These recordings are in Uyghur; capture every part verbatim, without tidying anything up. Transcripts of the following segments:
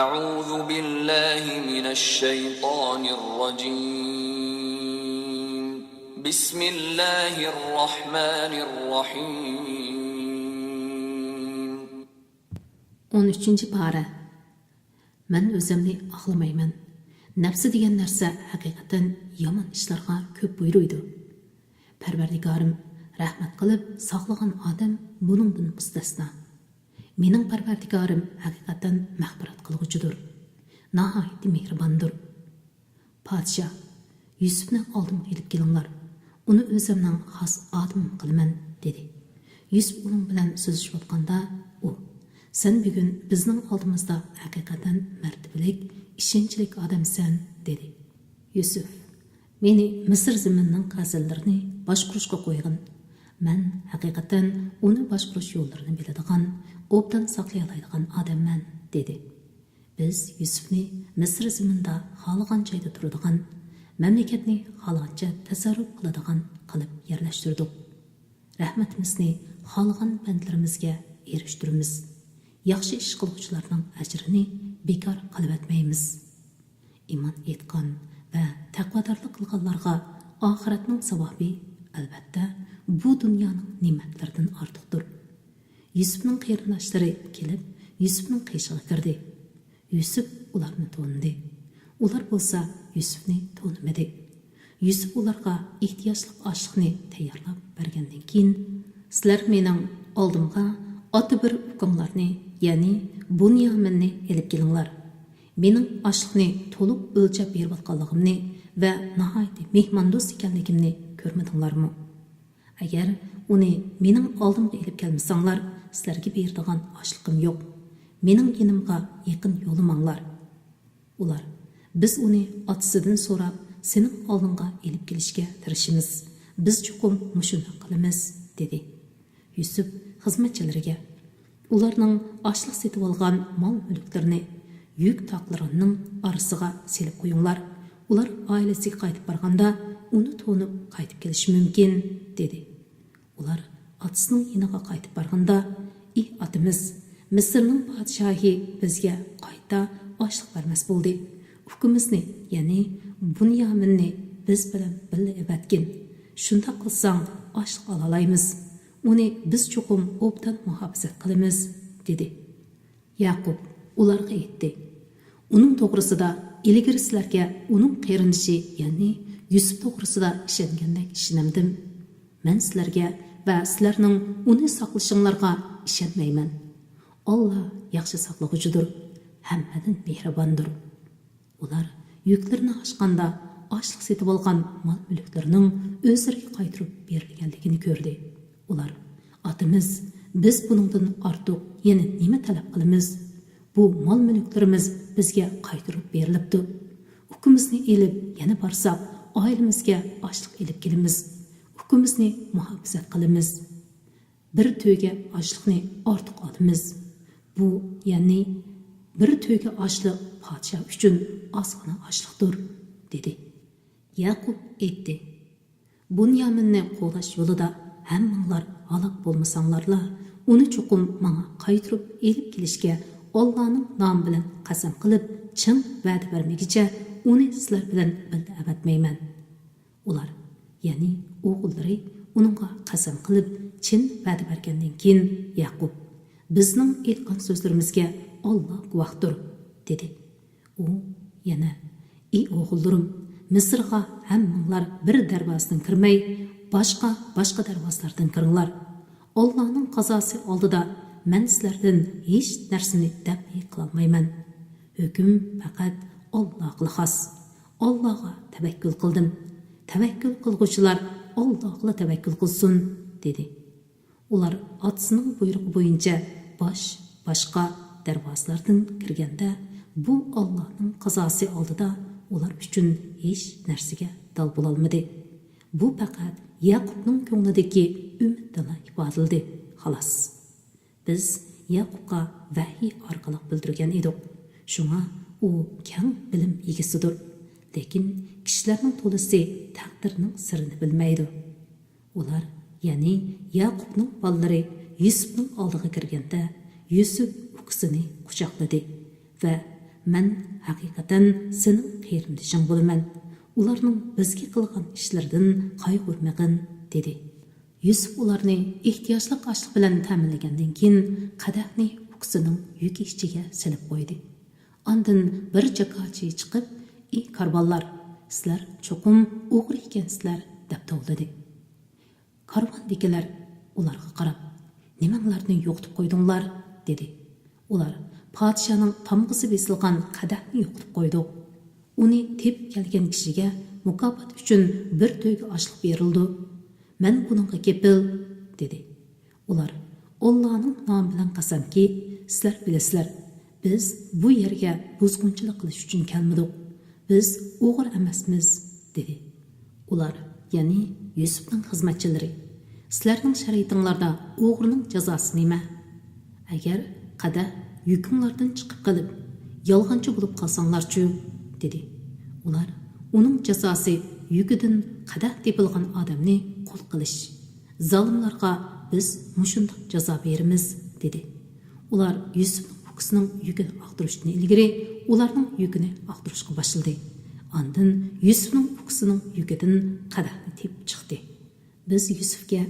أعوذ بالله من الشيطان الرجيم. بسم الله الرحمن الرحيم. ئون ئۈچىنچى پارە. مەن ئۆزۈمنى ئاقلىمايمەن. نەپسى دېگەن نەرسە ھەقىقەتەن يامان ئىشلارغا كۆپ بۇيرۇيدۇ. پەرۋەردىگارىم رەھمەت قىلىپ ساقلىغان ئادەم بۇنىڭدىن مۇستەسنا. مېنىڭ پەرۋەردىگارىم ھەقىقەتەن مەغپىرەت قىلغۇچىدۇر، ناھايىتى مېھرىباندۇر. پادىشاھ، يۈسۈپنى ئالدىمغا ئېلىپ كېلىڭلار، ئۇنى ئۆزۈمنىڭ خاس ئادىمىم قىلىمەن، دېدى. يۈسۈپ ئۇنىڭ بىلەن سۆزلىشىۋاتقاندا، ئۇ، سەن بۈگۈن بىزنىڭ ئالدىمىزدا ھەقىقەتەن مەرتىۋىلىك، ئىشەنچلىك ئادەمسەن، دېدى. يۈسۈپ، مېنى مىسىر زېمىنىنىڭ خەزىنىلىرىنى باشقۇرۇشقا قويغىن. مەن ھەقىقەتەن ئۇنى باشقۇرۇش يوللىرىنى بىلىدىغان، ئوبدان ساقلىيالايدىغان ئادەممەن، دېدى. بىز يۈسۈپنى مىسىر زېمىنىدا خالىغان جايدا تۇرىدىغان، مەملىكەتنى خالىغانچە تەسەررۇپ قىلىدىغان قىلىپ يەرلەشتۈردۇق. رەھمىتىمىزنى خالىغان بەندىلىرىمىزگە ئېرىشتۈرىمىز. ياخشى ئىش قىلغۇچىلارنىڭ ئەجرىنى بىكار قىلىۋەتمەيمىز. ئىمان ئېيتقان ۋە تەقۋادارلىق قىلغانلارغا ئاخىرەتنىڭ ساۋابى، ئەلۋەتتە، بۇ دۇنيانىڭ نېمەتلىرىدىن ئارتۇقتۇر. يۈسۈپنىڭ قېرىنداشلىرى كېلىپ، يۈسۈپنىڭ قېشىغا كىردى. يۈسۈپ ئۇلارنى تونۇدى. ئۇلار بولسا يۈسۈپنى تونۇمىدى. يۈسۈپ ئۇلارغا ئېھتىياجلىق ئاشلىقنى تەييارلاپ بەرگەندىن كېيىن، سىلەر مېنىڭ ئالدىمغا ئاتا بىر ئۇكاڭلارنى، يەنى بۇنيامىننى ئېلىپ كېلىڭلار. مېنىڭ ئاشلىقنى تولۇق ئۆلچەپ بېرىۋاتقانلىقىمنى ۋە ناھايىتى مېھماندوست ئىكەنلىكىمنى كۆرمىدىڭلارمۇ؟ ئەگەر ئۇنى مېنىڭ ئالدىمغا ئېلىپ كەلمىسەڭلار، سىلەرگە بېرىدىغان ئاشلىقىم يوق. مېنىڭ يېنىمغا يېقىن يولىماڭلار. ئۇلار، بىز ئۇنى ئاتىسىدىن سوراپ، سېنىڭ ئالدىڭغا ئېلىپ كېلىشكە تىرىشىمىز. بىز چوقۇم مۇشۇنداق قىلىمىز، دېدى. يۈسۈپ خىزمەتچىلىرىگە، ئۇلارنىڭ ئاشلىق سېتىۋالغان مال-مۈلۈكلىرىنى يۈك تاقلىرىنىڭ ئارىسىغا سېلىپ قويۇڭلار. ئۇلار ئائىلىسىگە قايتىپ بارغاندا، ئۇنى تونۇپ قايتىپ كېلىشى مۇمكىن، دېدى. ئۇلار ئاتىسىنىڭ يېنىغا قايتىپ بارغاندا، ئى ئاتىمىز، مىسىرنىڭ پادىشاھى بىزگە قايتا ئاشلىق بەرمەس بولدى. ئۇكىمىزنى، يەنى بۇنيامىننى بىز بىلەن بىللە ئەۋەتكىن. شۇنداق قىلساڭ، ئاشلىق ئالالايمىز. ئۇنى بىز چوقۇم ئوبدان مۇھاپىزەت قىلىمىز، دېدى. يەقۇپ ئۇلارغا ئېيتتى، ئۇنىڭ توغرىسىدا ئىلگىرى سىلەرگە ئۇنىڭ قېرىندىشى، يەنى يۈسۈپ توغرىسىدا ئىشەنگەندەك ئىشىنەمدىم؟ مەن سىلەرگە ۋە سىلەرنىڭ ئۇنى ساقلىشىڭلارغا ئىشەنمەيمەن. ئاللا ياخشى ساقلىغۇچىدۇر، ھەممىدىن مېھرىباندۇر. ئۇلار يۈكلىرىنى ئاچقاندا، ئاشلىق سېتىۋالغان مال-مۈلۈكلىرىنىڭ ئۆزلىرىگە قايتۇرۇپ بېرىلگەنلىكىنى كۆردى. ئۇلار، ئاتىمىز، بىز بۇنىڭدىن ئارتۇق يەنە نېمە تەلەپ قىلىمىز؟ بۇ مال-مۈلۈكلىرىمىز بىزگە قايتۇرۇپ بېرىلىپتۇ. ئۇكىمىزنى ئېلىپ يەنە بارساق، ئائىلىمىزگە ئاشلىق ئېلىپ كېلىمىز. ئۇكىمىزنى مۇھاپىزەت قىلىمىز. بىر تۆگە ئاشلىقنى ئارتۇق ئالىمىز. بۇ، يەنى بىر تۆگە ئاشلىق پادىشاھ ئۈچۈن ئازغىنا ئاشلىقتۇر، دېدى. يەقۇپ ئېيتتى، بۇنيامىننى قوغداش يولىدا ھەممىڭلار ھالاك بولمىساڭلارلا، ئۇنى چوقۇم ماڭا قايتۇرۇپ ئېلىپ كېلىشكە ئاللانىڭ نامى بىلەن قەسەم قىلىپ، چىڭ ۋەدە بەرمىگۈچە ئۇنى سىلەر بىلەن بىللە ئەۋەتمەيمەن. ئۇلار، يەنى ئوغۇللىرى ئۇنىڭغا قەسەم قىلىپ، چىن ۋەدە بەرگەندىن كېيىن، يەقۇپ، بىزنىڭ ئېيتقان سۆزلىرىمىزگە ئاللا گۇۋاھتۇر، دېدى. ئۇ يەنە، ئى ئوغۇللىرىم، مىسىرغا ھەممىڭلار بىر دەرۋازىدىن كىرمەي، باشقا، باشقا دەرۋازىلاردىن كىرىڭلار. ئاللانىڭ قازاسى ئالدىدا مەن سىلەردىن ھېچ نەرسىنى دەپئى قىلالمايمەن. ھۆكۈم پەقەت ئاللاغىلا خاس. ئاللاغا تەۋەككۈل قىلدىم. تەۋەككۈل قىلغۇچىلار ئاللاغىلا تەۋەككۈل قىلسۇن، دېدى. ئۇلار ئاتىسىنىڭ بۇيرۇقى بويىچە باش، باشقا دەرۋازىلاردىن كىرگەندە، بۇ ئاللانىڭ قازاسى ئالدىدا ئۇلار ئۈچۈن ھېچ نەرسىگە دال بولالمىدى. بۇ پەقەت يەقۇپنىڭ كۆڭلىدىكى ئۈمىدتىنلا ئىپادىلىدى، خالاس. بىز يەقۇپقا ۋەھىي ئارقىلىق بىلدۈرگەن ئىدۇق. شۇڭا ئۇ كەڭ بىلىم ئىگىسىدۇر. لېكىن كىشىلەرنىڭ تولىسى تەقدىرنىڭ سىرىنى بىلمەيدۇ. ئۇلار، يەنى يەقۇپنىڭ بالىلىرى يۈسۈپنىڭ ئالدىغا كىرگەندە، يۈسۈپ ئۇكىسىنى قۇچاقلىدى ۋە مەن ھەقىقەتەن سېنىڭ قېرىندىشىڭ بولىمەن. ئۇلارنىڭ بىزگە قىلغان ئىشلىرىدىن قايغۇرمىغىن، دېدى. يۈسۈپ ئۇلارنى ئېھتىياجلىق ئاشلىق بىلەن تەمىنلىگەندىن كېيىن، قەدەھنى ئۇكىسىنىڭ يۈكى ئىچىگە سېلىپ قويدى. ئاندىن بىر جاكارچى چىقىپ، ئى كارۋانلار، سىلەر چوقۇم ئوغرى ئىكەنسىلەر، دەپ توۋلىدى. كارۋاندىكىلەر ئۇلارغا قاراپ، نېمەڭلارنى يوقىتىپ قويدۇڭلار؟ دېدى. ئۇلار، پادىشاھنىڭ تامغىسى بېسىلغان قەدەھنى يوقىتىپ قويدۇق. ئۇنى تېپىپ كەلگەن كىشىگە مۇكاپات ئۈچۈن بىر تۆگە ئاشلىق بېرىلىدۇ. مەن بۇنىڭغا كېپىل، دېدى. ئۇلار، ئاللانىڭ نامى بىلەن قەسەمكى، سىلەر بىلىسىلەر، بىز بۇ يەرگە بۇزغۇنچىلىق قىلىش ئۈچۈن كەلمىدۇق. بىز ئوغرى ئەمەسمىز، دېدى. ئۇلار، يەنى يۈسۈپنىڭ خىزمەتچىلىرى، سىلەرنىڭ شەرىئىتىڭلاردا ئوغرىنىڭ جازاسى نېمە؟ ئەگەر قەدەھ يۈكۈڭلاردىن چىقىپ قېلىپ، يالغانچى بولۇپ قالساڭلارچۇ؟ دېدى. ئۇلار، ئۇنىڭ جازاسى يۈكىدىن قەدەھ تېپىلغان ئادەمنى قۇل قىلىش. زالىملارغا بىز مۇشۇنداق جازا بېرىمىز، دېدى. ئۇلار يۈسۈپنىڭ ئۇكىسىنىڭ يۈكىنى ئاختۇرۇشتىن ئىلگىرى ئۇلارنىڭ يۈكىنى ئاختۇرۇشقا باشلىدى. ئاندىن يۈسۈپنىڭ ئۇكىسىنىڭ يۈكىدىن قەدەھنى تېپىپ چىقتى. بىز يۈسۈپكە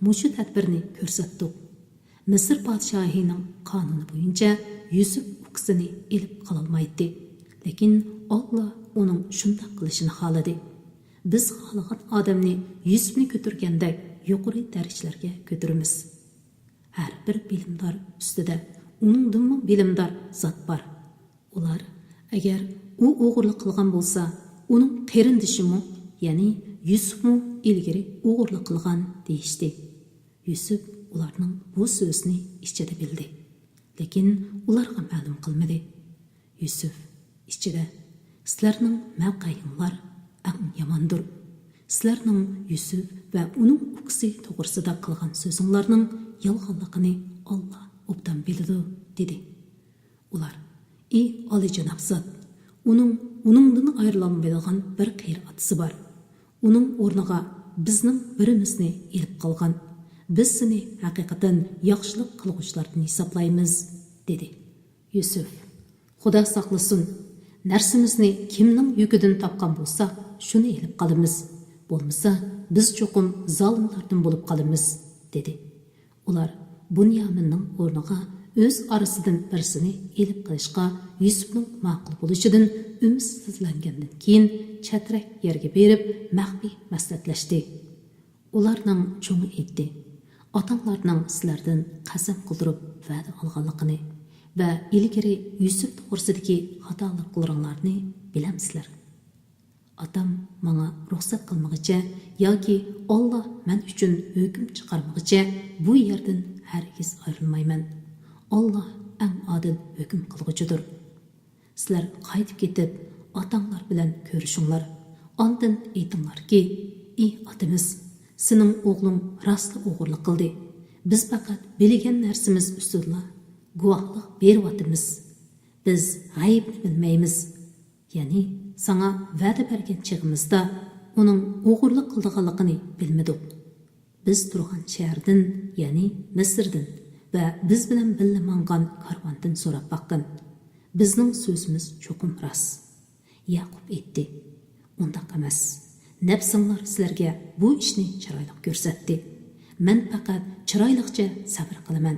مۇشۇ تەدبىرنى كۆرسەتتۇق. مىسىر پادىشاھىنىڭ قانۇنى بويىچە يۈسۈپ ئۇكىسىنى ئېلىپ قالالمايتتى. لېكىن ئاللا ئۇنىڭ شۇنداق قىلىشىنى خالىدى. بىز خالىغان ئادەمنى يۈسۈپنى كۆتۈرگەندەك يۇقىرى دەرىجىلەرگە كۆتۈرىمىز. ھەر بىر بىلىمدار ئۈستىدە ئۇنىڭدىنمۇ بىلىمدار زات بار. ئۇلار، ئەگەر ئۇ ئوغرىلىق قىلغان بولسا، ئۇنىڭ قېرىندىشىمۇ، يەنى يۈسۈپمۇ ئىلگىرى ئوغرىلىق قىلغان، دېيىشتى. يۈسۈپ ئۇلارنىڭ بۇ سۆزىنى ئىچىدە بىلدى، لېكىن ئۇلارغا مەلۇم قىلمىدى. يۈسۈپ ئىچىدە، سىلەرنىڭ مەۋقەيىڭلار ئەڭ ياماندۇر. سىلەرنىڭ يۈسۈپ ۋە ئۇنىڭ ئۇكىسى توغرىسىدا قىلغان سۆزۈڭلارنىڭ يالغانلىقىنى ئاللا ئوبدان بىلىدۇ، دېدى. ئۇلار، ئى ئالىيجاناب زات، ئۇنىڭ، ئۇنىڭدىن ئايرىلالمايدىغان بىر قېرى ئاتىسى بار. ئۇنىڭ ئورنىغا بىزنىڭ بىرىمىزنى ئېلىپ قالغان. بىز سېنى ھەقىقەتەن ياخشىلىق قىلغۇچىلاردىن ھېسابلايمىز، دېدى. يۈسۈپ، خۇدا ساقلىسۇن، نەرسىمىزنى كىمنىڭ يۈكىدىن تاپقان بولساق، شۇنى ئېلىپ قالىمىز. بولمىسا، بىز چوقۇم زالىملاردىن بولۇپ قالىمىز، دېدى. ئۇلار بۇنيامىننىڭ ئورنىغا ئۆز ئارىسىدىن بىرسىنى ئېلىپ قېلىشقا يۈسۈپنىڭ ماقۇل بولۇشىدىن ئۈمىدسىزلەنگەندىن كېيىن، چەترەك يەرگە بېرىپ مەخپىي مەسلىھەتلەشتى. ئۇلارنىڭ چوڭى ئېيتتى، ئاتاڭلارنىڭ سىلەردىن قەسەم قىلدۇرۇپ ۋەدە ئالغانلىقىنى ۋە ئىلگىرى يۈسۈپ توغرىسىدىكى خاتالىقلىرىڭلارنى بىلەمسىلەر؟ ئاتام ماڭا رۇخسەت قىلمىغىچە ياكى ئاللا مەن ئۈچۈن ھۆكۈم چىقارمىغىچە بۇ يەردىن ھەرگىز ئايرىلمايمەن. ئاللا ئەڭ ئادىل ھۆكۈم قىلغۇچىدۇر. سىلەر قايتىپ كېتىپ، ئاتاڭلار بىلەن كۆرۈشۈڭلار. ئاندىن ئېيتىڭلاركى، ئى ئاتىمىز، سېنىڭ ئوغلۇڭ راستلا ئوغرىلىق قىلدى. بىز پەقەت بىلگەن نەرسىمىز ئۈستىدىلا گۇۋاھلىق بېرىۋاتىمىز. بىز غەيىبنى بىلمەيمىز. يەنى ساڭا ۋەدە بەرگەن چېغىمىزدا ئۇنىڭ ئوغرىلىق قىلىدىغانلىقىنى بىلمىدۇق. بىز تۇرغان شەھەردىن، يەنى مىسىردىن ۋە بىز بىلەن بىللە ماڭغان كارۋاندىن سوراپ باققىن. بىزنىڭ سۆزىمىز چوقۇم راست. يەقۇپ ئېيتتى، ئۇنداق ئەمەس. نەپسىڭلار سىلەرگە بۇ ئىشنى چىرايلىق كۆرسەتتى. مەن پەقەت چىرايلىقچە سەۋر قىلىمەن.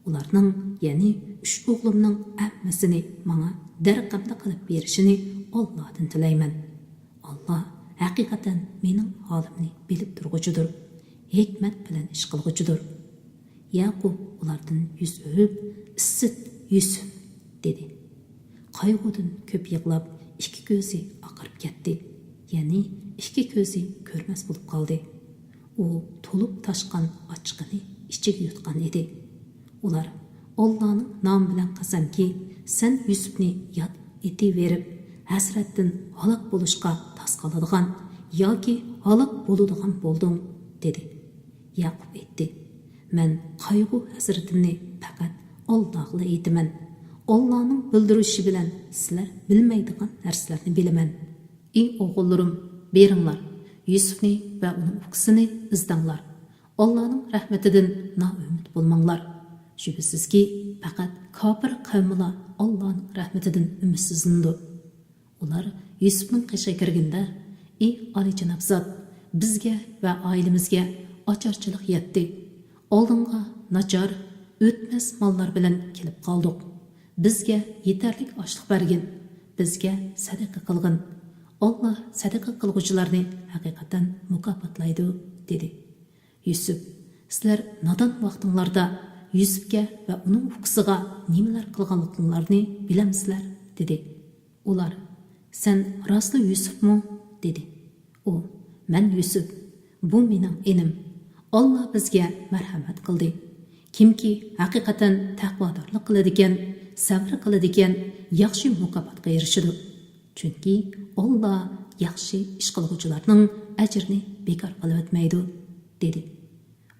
ئۇلارنىڭ، يەنى ئۈچ ئوغلۇمنىڭ ھەممىسىنى ماڭا دەرقەمدە قىلىپ بېرىشىنى ئاللادىن تىلەيمەن. ئاللا ھەقىقەتەن مېنىڭ ھالىمنى بىلىپ تۇرغۇچىدۇر، ھېكمەت بىلەن ئىش قىلغۇچىدۇر. يەقۇپ ئۇلاردىن يۈز ئۆرۈپ، ئىسسىت يۈسۈپ، دېدى. قايغۇدىن كۆپ يىغلاپ، ئىككى كۆزى ئاقىرىپ كەتتى، يەنى ئىككى كۆزى كۆرمەس بولۇپ قالدى. ئۇ تولۇپ تاشقان ئاچچىقىنى ئىچىگە يۇتقان ئىدى. ئۇلار، ئاللانىڭ نامى بىلەن قەسەمكى، سەن يۈسۈپنى ياد ئېتىۋېرىپ، ھەسرەتتىن ھالاك بولۇشقا تاس قالىدىغان ياكى ھالاك بولىدىغان بولدۇڭ، دېدى. يەقۇپ ئېيتتى، مەن قايغۇ-ھەسرىتىمنى پەقەت ئاللاغىلا ئېيتىمەن. ئاللانىڭ بىلدۈرۈشى بىلەن سىلەر بىلمەيدىغان نەرسىلەرنى بىلىمەن. ئى ئوغۇللىرىم، بېرىڭلار، يۈسۈپنى ۋە ئۇنىڭ ئۇكىسىنى ئىزدەڭلار. ئاللانىڭ رەھمىتىدىن نائۈمىد بولماڭلار. شۈبھىسىزكى، پەقەت كاپىر قەۋمىلا ئاللانىڭ رەھمىتىدىن ئۈمىدسىزلىنىدۇ. ئۇلار يۈسۈپنىڭ قېشىغا كىرگىندە، ئى ئالىيجاناب زات، بىزگە ۋە ئائىلىمىزگە ئاچارچىلىق يەتتى. ئالدىڭغا ناچار، ئۆتمەس ماللار بىلەن كېلىپ قالدۇق. بىزگە يېتەرلىك ئاشلىق بەرگىن، بىزگە سەدىقە قىلغىن. ئاللا سەدىقە قىلغۇچىلارنى ھەقىقەتەن مۇكاپاتلايدۇ، دېدى. يۈسۈپ، سىلەر نادان ۋاقتىڭلاردا يۈسۈپكە ۋە ئۇنىڭ ئۇكىسىغا نېمىلەر قىلغانلىقىڭلارنى بىلەمسىلەر؟ دېدى. ئۇلار، سەن راستلا يۈسۈپمۇ؟ دېدى. ئۇ، مەن يۈسۈپ، بۇ مېنىڭ ئىنىم. ئاللا بىزگە مەرھەمەت قىلدى. كىمكى ھەقىقەتەن تەقۋادارلىق قىلىدىكەن، سەۋر قىلىدىكەن، ياخشى مۇكاپاتقا ئېرىشىدۇ. چۈنكى ئاللا ياخشى ئىش قىلغۇچىلارنىڭ ئەجرىنى بىكار قىلىۋەتمەيدۇ، دېدى.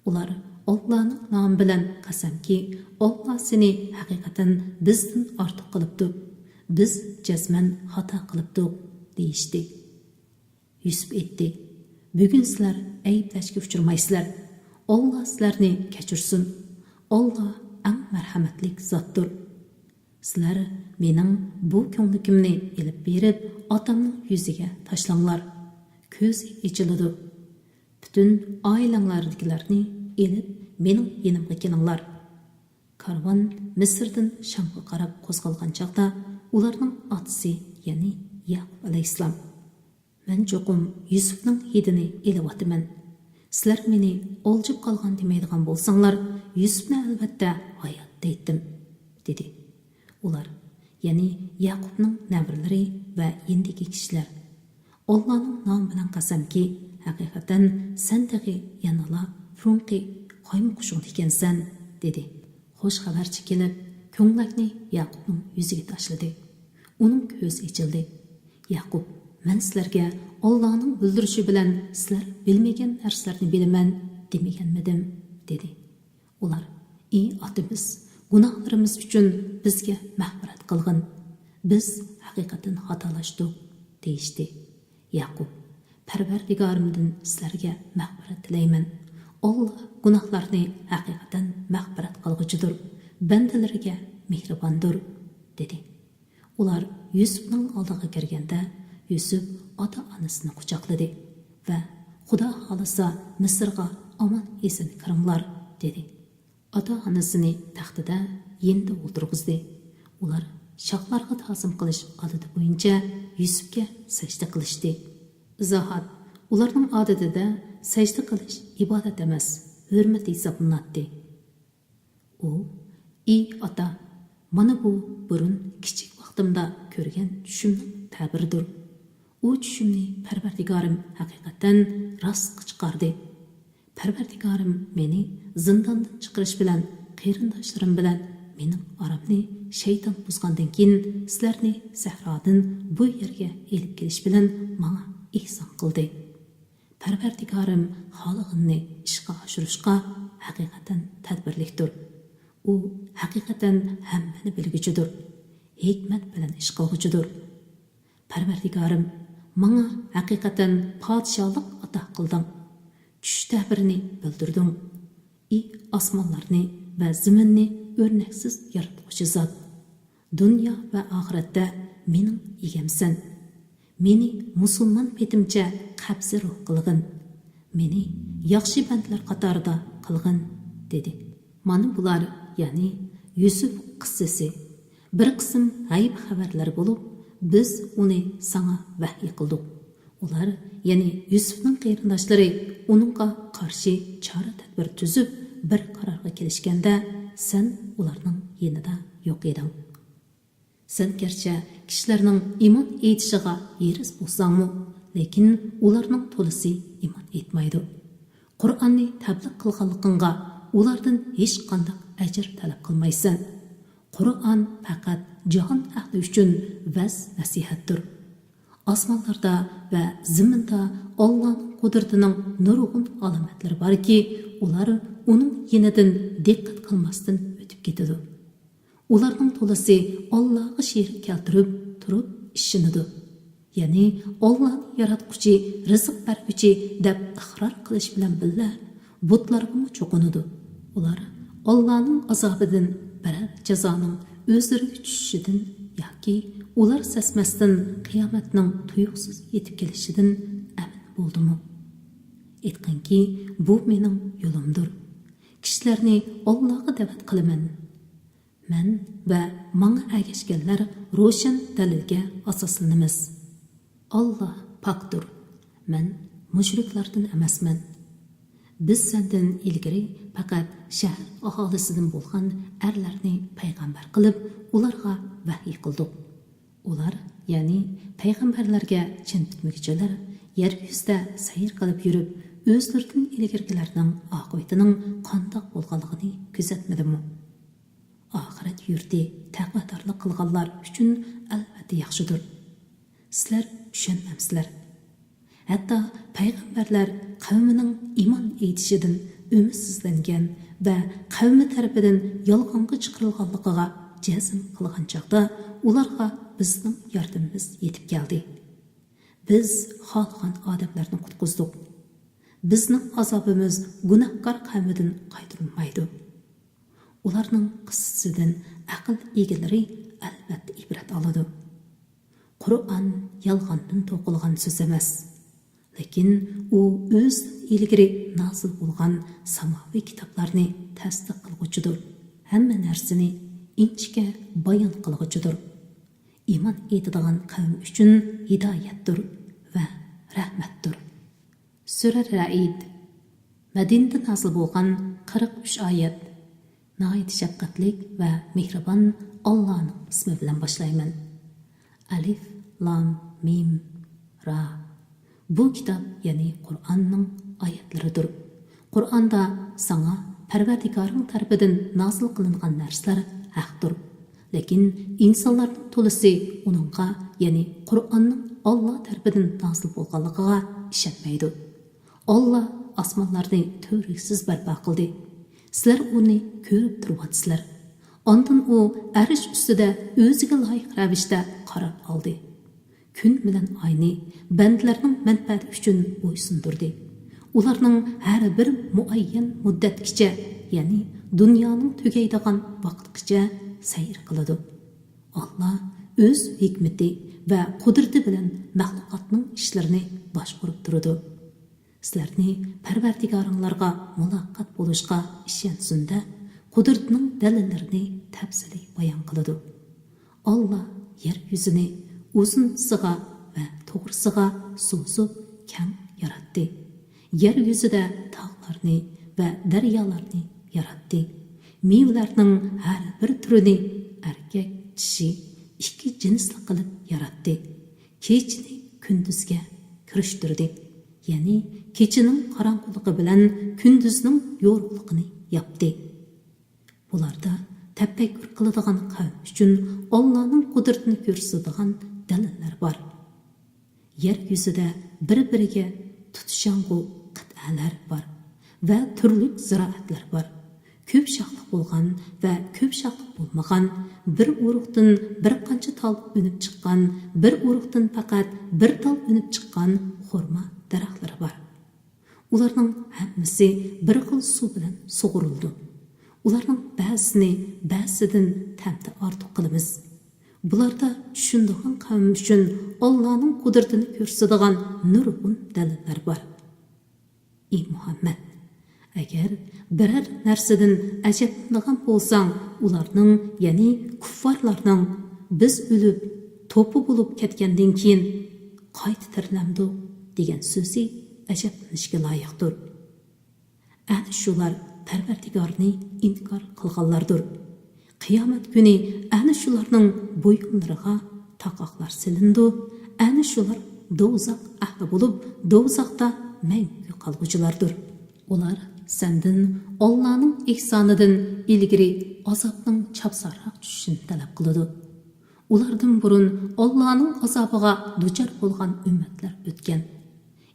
ئۇلار، ئاللانىڭ نامى بىلەن قەسەمكى، ئاللا سېنى ھەقىقەتەن بىزدىن ئارتۇق قىلىپتۇ. بىز جەزمەن خاتا قىلىپتۇق، دېيىشتى. يۈسۈپ ئېيتتى، بۈگۈن سىلەر ئەيىبلەشكە ئۇچرىمايسىلەر. ئاللا سىلەرنى كەچۈرسۇن. ئاللا ئەڭ مەرھەمەتلىك زاتتۇر. سىلەر مېنىڭ بۇ كۆڭلىكىمنى ئېلىپ بېرىپ، ئاتامنىڭ يۈزىگە تاشلاڭلار. كۆزى ئېچىلىدۇ. پۈتۈن ئائىلەڭلاردىكىلەرنى ئېلىپ، مېنىڭ يېنىمغا كېلىڭلار. كارۋان مىسىردىن شامغا قاراپ قوزغالغان چاغدا، ئۇلارنىڭ ئاتىسى، يەنى ياقۇپ ئەلەيھىسسالام، مەن چوقۇم يۈسۈپنىڭ ھىدىنى ئېلىۋاتىمەن. سىلەر مېنى ئالجىپ قالغان دېمەيدىغان بولساڭلار، يۈسۈپنى ئەلۋەتتە ھايات دەيتتىم، دېدى. ئۇلار، يەنى ياقۇپنىڭ نەۋرىلىرى ۋە يېنىدىكى كىشىلەر، ئاللانىڭ نامى بىلەن قەسەمكى، ھەقىقەتەن سەن تېخى يەنىلا پۇرۇنقى قايمۇقۇشۇڭدا ئىكەنسەن، دېدى. خوش خەۋەرچى كېلىپ، كۆڭلەكنى ياقۇپنىڭ يۈزىگە تاشلىدى. ئۇنىڭ كۆزى ئېچىلدى. ياقۇپ، مەن سىلەرگە ئاللانىڭ بىلدۈرۈشى بىلەن سىلەر بىلمىگەن نەرسىلەرنى بىلىمەن دېمىگەنمىدىم؟ دېدى. ئۇلار، ئى ئاتىمىز، گۇناھلىرىمىز ئۈچۈن بىزگە مەغپىرەت قىلغىن. بىز ھەقىقەتەن خاتالاشتۇق، دېيىشتى. ياقۇپ، پەرۋەردىگارىمدىن سىلەرگە مەغپىرەت تىلەيمەن. ئاللا گۇناھلارنى ھەقىقەتەن مەغپىرەت قىلغۇچىدۇر، بەندىلىرىگە مېھرىباندۇر، دېدى. ئۇلار يۈسۈپنىڭ ئالدىغا كىرگەندە، يۈسۈپ ئاتا-ئانىسىنى قۇچاقلىدى ۋە، خۇدا خالىسا، مىسىرغا ئامان-ئېسەن كىرىڭلار، دېدى. ئاتا-ئانىسىنى تەختىدە يېنىدا ئولتۇرغۇزدى. ئۇلار شاھلارغا تازىم قىلىش ئادىتى بويىچە يۈسۈپكە سەجدە قىلىشتى. ئىزاھات، ئۇلارنىڭ ئادىتىدە سەجدە قىلىش ئىبادەت ئەمەس، ھۆرمەت ھېسابلىناتتى. ئۇ، ئى ئاتا، مانا بۇ بۇرۇن كىچىك ۋاقتىمدا كۆرگەن چۈشۈمنىڭ تەبىرىدۇر. ئۇ چۈشۈمنى پەرۋەردىگارىم ھەقىقەتەن راستقا چىقاردى. پەرۋەردىگارىم مېنى زىنداندىن چىقىرىش بىلەن قېرىنداشلىرىم بىلەن مېنىڭ ئارامنى شەيتان بۇزغاندىن كېيىن سىلەرنى سەھرادىن بۇ يەرگە ئېلىپ كېلىش بىلەن ماڭا ئېھسان قىلدى. پەرۋەردىگارىم خالىغىنىنى ئىشقا ئاشۇرۇشقا ھەقىقەتەن تەدبىرلىكتۇر. ئۇ ھەقىقەتەن ھەممىنى بىلگۈچىدۇر، ھېكمەت بىلەن ئىش قىلغۇچىدۇر. پەرۋەردىگارىم، ماڭا ھەقىقەتەن پادىشاھلىق ئاتا قىلدىڭ. چۈش تەبىرىنى بىلدۈردۈڭ. ئى ئاسمانلارنى ۋە زېمىننى ئۆرنەكسىز ياراتقۇچى زات! دۇنيا ۋە ئاخىرەتتە مېنىڭ ئىگەمسەن. مېنى مۇسۇلمان پېتىمچە قەبزى روھ قىلغىن. مېنى ياخشى بەندىلەر قاتارىدا قىلغىن، دېدى. مانا بۇلار، يەنى يۈسۈپ قىسسىسى، بىر قىسىم غەيىب خەۋەرلەر بولۇپ، بىز ئۇنى ساڭا ۋەھيى قىلدۇق. ئۇلار، يەنى يۈسۈپنىڭ قېرىنداشلىرى ئۇنىڭغا قارشى چارە-تەدبىر تۈزۈپ، بىر قارارغا كېلىشكەندە، سەن ئۇلارنىڭ يېنىدا يوق ئىدىڭ. سەن گەرچە كىشىلەرنىڭ ئىمان ئېيتىشىغا ھېرىس بولساڭمۇ، لېكىن ئۇلارنىڭ تولىسى ئىمان ئېيتمايدۇ. قۇرئاننى تەبلىغ قىلغانلىقىڭغا ئۇلاردىن ھېچقانداق ئەجىر تەلەپ قىلمايسەن. قۇرئان پەقەت جاھان ئەھلى ئۈچۈن ۋەز-نەسىھەتتۇر. ئاسمانلاردا ۋە زېمىندا ئاللانىڭ قۇدرىتىنىڭ نۇرغۇن ئالامەتلىرى باركى، ئۇلار ئۇنىڭ يېنىدىن دىققەت قىلماستىن ئۆتۈپ كېتىدۇ. ئۇلارنىڭ تولىسى ئاللاغا شېرىك كەلتۈرۈپ تۇرۇپ ئىشىنىدۇ. يەنى ئاللانى ياراتقۇچى، رىزىق بەرگۈچى دەپ ئىقرار قىلىش بىلەن بىللە، بۇتلارغىمۇ چوقۇنىدۇ. ئۇلار ئاللانىڭ ئازابىدىن بىرەر جازانىڭ ئۆزلىرىگە چۈشۈشىدىن ياكى ئۇلار سەسمەستىن قىيامەتنىڭ تۇيۇقسىز يېتىپ كېلىشىدىن ئەمىن بولدىمۇ؟ ئېيتقىنكى، بۇ مېنىڭ يولۇمدۇر. كىشىلەرنى ئاللاغا دەۋەت قىلىمەن. مەن ۋە ماڭا ئەگەشكەنلەر روشەن دەلىلگە ئاساسلىنىمىز. ئاللا پاكتۇر، مەن مۇشرىكلاردىن ئەمەسمەن. بىز سەندىن ئىلگىرى پەقەت شەھەر ئاھالىسىدىن بولغان ئەرلەرنى پەيغەمبەر قىلىپ، ئۇلارغا ۋەھىي قىلدۇق. ئۇلار، يەنى پەيغەمبەرلەرگە چىن پۈتمىگۈچىلەر يەر يۈزىدە سەير قىلىپ يۈرۈپ، ئۆزلىرىدىن ئىلگىرىكىلەرنىڭ ئاقىۋىتىنىڭ قانداق بولغانلىقىنى كۆزەتمىدىمۇ؟ ئاخىرەت يۇرتى تەقۋادارلىق قىلغانلار ئۈچۈن ئەلۋەتتە ياخشىدۇر. سىلەر چۈشەنمەمسىلەر؟ ھەتتا پەيغەمبەرلەر قەۋمىنىڭ ئىمان ئېيتىشىدىن ئۈمىدسىزلەنگەن ۋە قەۋمى تەرىپىدىن يالغانغا چىقىرىلغانلىقىغا جەزم قىلغان چاغدا، ئۇلارغا بىزنىڭ ياردىمىمىز يېتىپ كەلدى. بىز خالىغان ئادەملەرنى قۇتقۇزدۇق. بىزنىڭ ئازابىمىز گۇناھكار قەۋمىدىن قايتۇرۇلمايدۇ. ئۇلارنىڭ قىسسىسىدىن ئەقىل ئىگىلىرى ئەلۋەتتە ئىبرەت ئالىدۇ. قۇرئان يالغاندىن توقۇلغان سۆز ئەمەس، لېكىن ئۇ ئۆزىدىن ئىلگىرى نازىل بولغان ساماۋىي كىتابلارنى تەستىق قىلغۇچىدۇر، ھەممە نەرسىنى ئىنچىكە بايان قىلغۇچىدۇر. ئىمان ئېيتىدىغان قەۋم ئۈچۈن ھىدايەتتۇر ۋە رەھمەتتۇر. سۈرە رەئىد. مەدىنىدە نازىل بولغان قىرىق ئۈچ ئايەت. ناھايىتى شەپقەتلىك ۋە مېھرىبان ئاللانىڭ ئىسمى بىلەن باشلايمەن. ئەلىف، لام، مىم، را. بۇ كىتاب، يەنى قۇرئاننىڭ ئايەتلىرىدۇر. قۇرئاندا ساڭا پەرۋەردىگارىڭ تەرىپىدىن نازىل قىلىنغان نەرسىلەر ھەقتۇر. لېكىن ئىنسانلارنىڭ تولىسى ئۇنىڭغا، يەنى قۇرئاننىڭ ئاللا تەرىپىدىن نازىل بولغانلىقىغا ئىشەنمەيدۇ. ئاللا ئاسمانلارنى تۈۋرۈكسىز بەرپا قىلدى. سىلەر ئۇنى كۆرۈپ تۇرۇۋاتىسىلەر. ئاندىن ئۇ ئەرش ئۈستىدە ئۆزىگە لايىق رەۋىشتە قارار ئالدى. كۈن بىلەن ئاينى بەندىلەرنىڭ مەنپەئەتى ئۈچۈن بويسۇندۇردى. ئۇلارنىڭ ھەر بىر مۇئەييەن مۇددەتكىچە، يەنى دۇنيانىڭ تۈگەيدىغان ۋاقىتقىچە سەير قىلىدۇ. ئاللا ئۆز ھېكمىتى ۋە قۇدرىتى بىلەن مەخلۇقاتنىڭ ئىشلىرىنى باشقۇرۇپ تۇرىدۇ. سىلەرنى پەرۋەردىگارىڭلارغا مۇلاقات بولۇشقا ئىشەنسۇن-دە، قۇدرىتىنىڭ دەلىللىرىنى تەپسىلىي بايان قىلىدۇ. ئاللا يەر يۈزىنى ئۇزۇنسىغا ۋە توغرىسىغا سوزۇپ كەڭ ياراتتى. يەر يۈزىدە تاغلارنى ۋە دەريالارنى ياراتتى. مېۋىلەرنىڭ ھەر بىر تۈرىنى ئەركەك، چىشى ئىككى جىنسلىق قىلىپ ياراتتى. كېچىنى كۈندۈزگە كىرىشتۈردى. يەنى كېچىنىڭ قاراڭغۇلۇقى بىلەن كۈندۈزنىڭ يورۇقلۇقىنى ياپتى. بۇلاردا تەپەككۇر قىلىدىغان قەۋم ئۈچۈن ئاللانىڭ قۇدرىتىنى كۆرسىتىدىغان دەلىللەر بار. يەر يۈزىدە بىر-بىرىگە تۇتىشاڭغۇ قىتئەلەر بار ۋە تۈرلۈك زىرائەتلەر بار. كۆپ شاخلىق بولغان ۋە كۆپ شاخلىق بولمىغان، بىر ئۇرۇقتىن بىر قانچە تال ئۈنۈپ چىققان، بىر ئۇرۇقتىن پەقەت بىر تال ئۈنۈپ چىققان خورما دەرەخلىرى بار. ئۇلارنىڭ ھەممىسى بىر خىل سۇ بىلەن سۇغۇرۇلىدۇ. ئۇلارنىڭ بەزىسىنى بەزىسىدىن تەمدە ئارتۇق قىلىمىز. بۇلاردا چۈشىنىدىغان قەۋم ئۈچۈن ئاللانىڭ قۇدرىتىنى كۆرسىتىدىغان نۇرغۇن دەلىللەر بار. ئى مۇھەممەد، ئەگەر بىرەر نەرسىدىن ئەجەبلىنىدىغان بولساڭ، ئۇلارنىڭ، يەنى كۇففارلارنىڭ «بىز ئۆلۈپ، توپا بولۇپ كەتكەندىن كېيىن قايتا تىرىلەمدۇ؟» دېگەن سۆزى ئەجەبلىنىشكە لايىقتۇر. ئەنە شۇلار پەرۋەردىگارنى ئىنكار قىلغانلاردۇر. قىيامەت كۈنى ئەنە شۇلارنىڭ بويۇنلىرىغا تاقاقلار سېلىنىدۇ. ئەنە شۇلار دوزاخ ئەھلى بولۇپ، دوزاختا مەڭگۈ قالغۇچىلاردۇر. ئۇلار سەندىن ئاللانىڭ ئېھسانىدىن ئىلگىرى ئازابنىڭ چاپسانراق چۈشۈشىنى تەلەپ قىلىدۇ. ئۇلاردىن بۇرۇن ئاللانىڭ ئازابىغا دۇچار بولغان ئۈممەتلەر ئۆتكەن.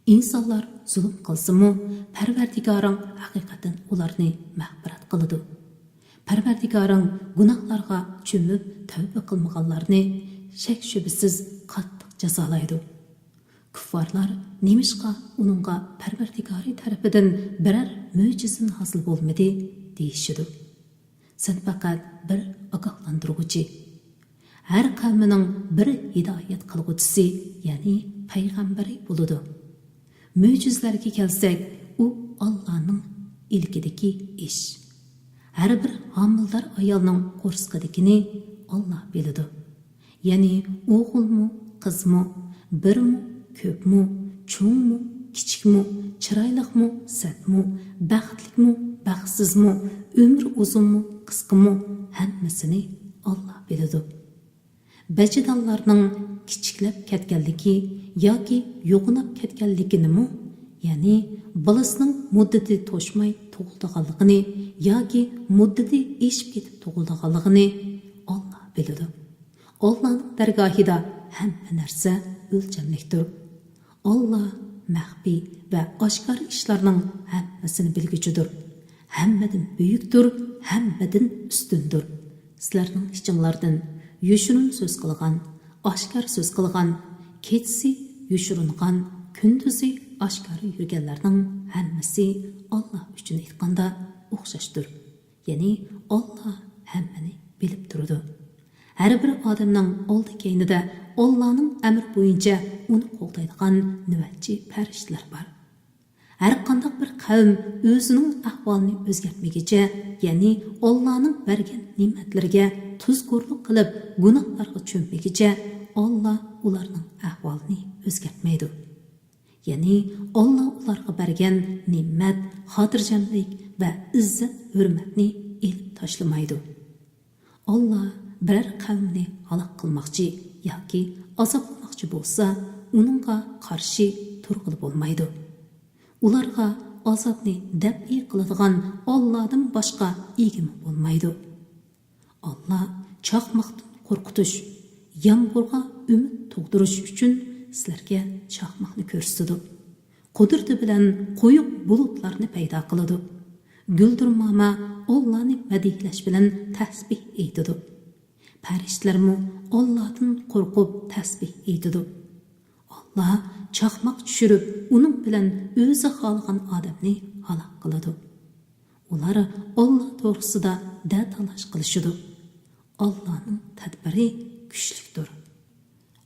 ئىنسانلار زۇلۇم قىلسىمۇ، پەرۋەردىگارىڭ ھەقىقەتەن ئۇلارنى مەغپىرەت قىلىدۇ. پەرۋەردىگارىڭ گۇناھلارغا چۆمۈپ تەۋبە قىلمىغانلارنى شەك-شۈبھىسىز قاتتىق جازالايدۇ. كۇففارلار نېمىشقا ئۇنىڭغا پەرۋەردىگارى تەرىپىدىن بىرەر مۆجىزە نازىل بولمىدى؟ دېيىشىدۇ. سەن پەقەت بىر ئاگاھلاندۇرغۇچى. ھەر قەۋمنىڭ بىر ھىدايەت قىلغۇچىسى، يەنى پەيغەمبىرى بولىدۇ. مۆجىزىلەرگە كەلسەك، ئۇ ئاللانىڭ ئىلكىدىكى ئىش. ھەر بىر ھامىلىدار ئايالنىڭ قورسىقىدىكىنى ئاللا بىلىدۇ. يەنى ئوغۇلمۇ، قىزمۇ، بىرمۇ، كۆپمۇ، چوڭمۇ، كىچىكمۇ، چىرايلىقمۇ، سەتمۇ، بەختلىكمۇ، بەختسىزمۇ، ئۆمرى ئۇزۇنمۇ، قىسقىمۇ، ھەممىسىنى ئاللا بىلىدۇ. بەچىدانلارنىڭ كىچىكلەپ كەتكەنلىكى ياكى يوغىناپ كەتكەنلىكىنىمۇ، يەنى بالىسىنىڭ مۇددىتى توشماي تۇغۇلىدىغانلىقىنى ياكى مۇددىتى ئېشىپ كېتىپ تۇغۇلىدىغانلىقىنى ئاللا بىلىدۇ. ئاللانىڭ دەرگاھىدا ھەممە نەرسە ئۆلچەملىكتۇر. ئاللا مەخپىي ۋە ئاشكارا ئىشلارنىڭ ھەممىسىنى بىلگۈچىدۇر. ھەممىدىن بۈيۈكتۇر، ھەممىدىن ئۈستۈندۇر. سىلەرنىڭ ئىچىڭلاردىن يوشۇرۇن سۆز قىلغان، ئاشكارا سۆز قىلغان، كېچىسى يوشۇرۇنغان، كۈندۈزى ئاشكارا يۈرگەنلەرنىڭ ھەممىسى ئاللا ئۈچۈن ئېيتقاندا ئوخشاشتۇر. يەنى ئاللا ھەممىنى بىلىپ تۇرىدۇ. ھەر بىر ئادەمنىڭ ئالدى كەينىدە ئاللانىڭ ئەمرى بويىچە ئۇنى قوغدايدىغان نۆۋەتچى پەرىشتىلەر بار. ھەر قانداق بىر قەۋم ئۆزىنىڭ ئەھۋالىنى ئۆزگەرتمىگىچە، يەنى ئاللانىڭ بەرگەن نېمەتلىرىگە تۇزكورلۇق قىلىپ گۇناھلارغا چۆممىگىچە، ئاللا ئۇلارنىڭ ئەھۋالىنى ئۆزگەرتمەيدۇ. يەنى ئاللا ئۇلارغا بەرگەن نېمەت، خاتىرجەملىك ۋە ئىززەت-ھۆرمەتنى ئېلىپ تاشلىمايدۇ. ئاللا بىرەر قەۋمنى ھالاك قىلماقچى ياكى ئازابلىماقچى بولسا، ئۇنىڭغا قارشى تۇرغىلى بولمايدۇ. ئۇلارغا ئازابنى دەپئى قىلىدىغان ئاللادىن باشقا ئىگىمۇ بولمايدۇ. ئاللا چاقماقتىن قورقۇتۇش، يامغۇرغا ئۈمىد تۇغدۇرۇش ئۈچۈن سىلەرگە چاقماقنى كۆرسىتىدۇ. قۇدرىتى بىلەن قويۇق بۇلۇتلارنى پەيدا قىلىدۇ. گۈلدۈرماما ئاللانى مەدھىيلەش بىلەن تەسبىھ ئېيتىدۇ. پەرىشتىلەرمۇ ئاللادىن قورقۇپ تەسبىھ ئېيتىدۇ. ئاللا چاقماق چۈشۈرۈپ، ئۇنىڭ بىلەن ئۆزى خالىغان ئادەمنى ھالاك قىلىدۇ. ئۇلار ئاللا توغرىسىدا دەتالاش قىلىشىدۇ. ئاللانىڭ تەدبىرى كۈچلۈكتۇر.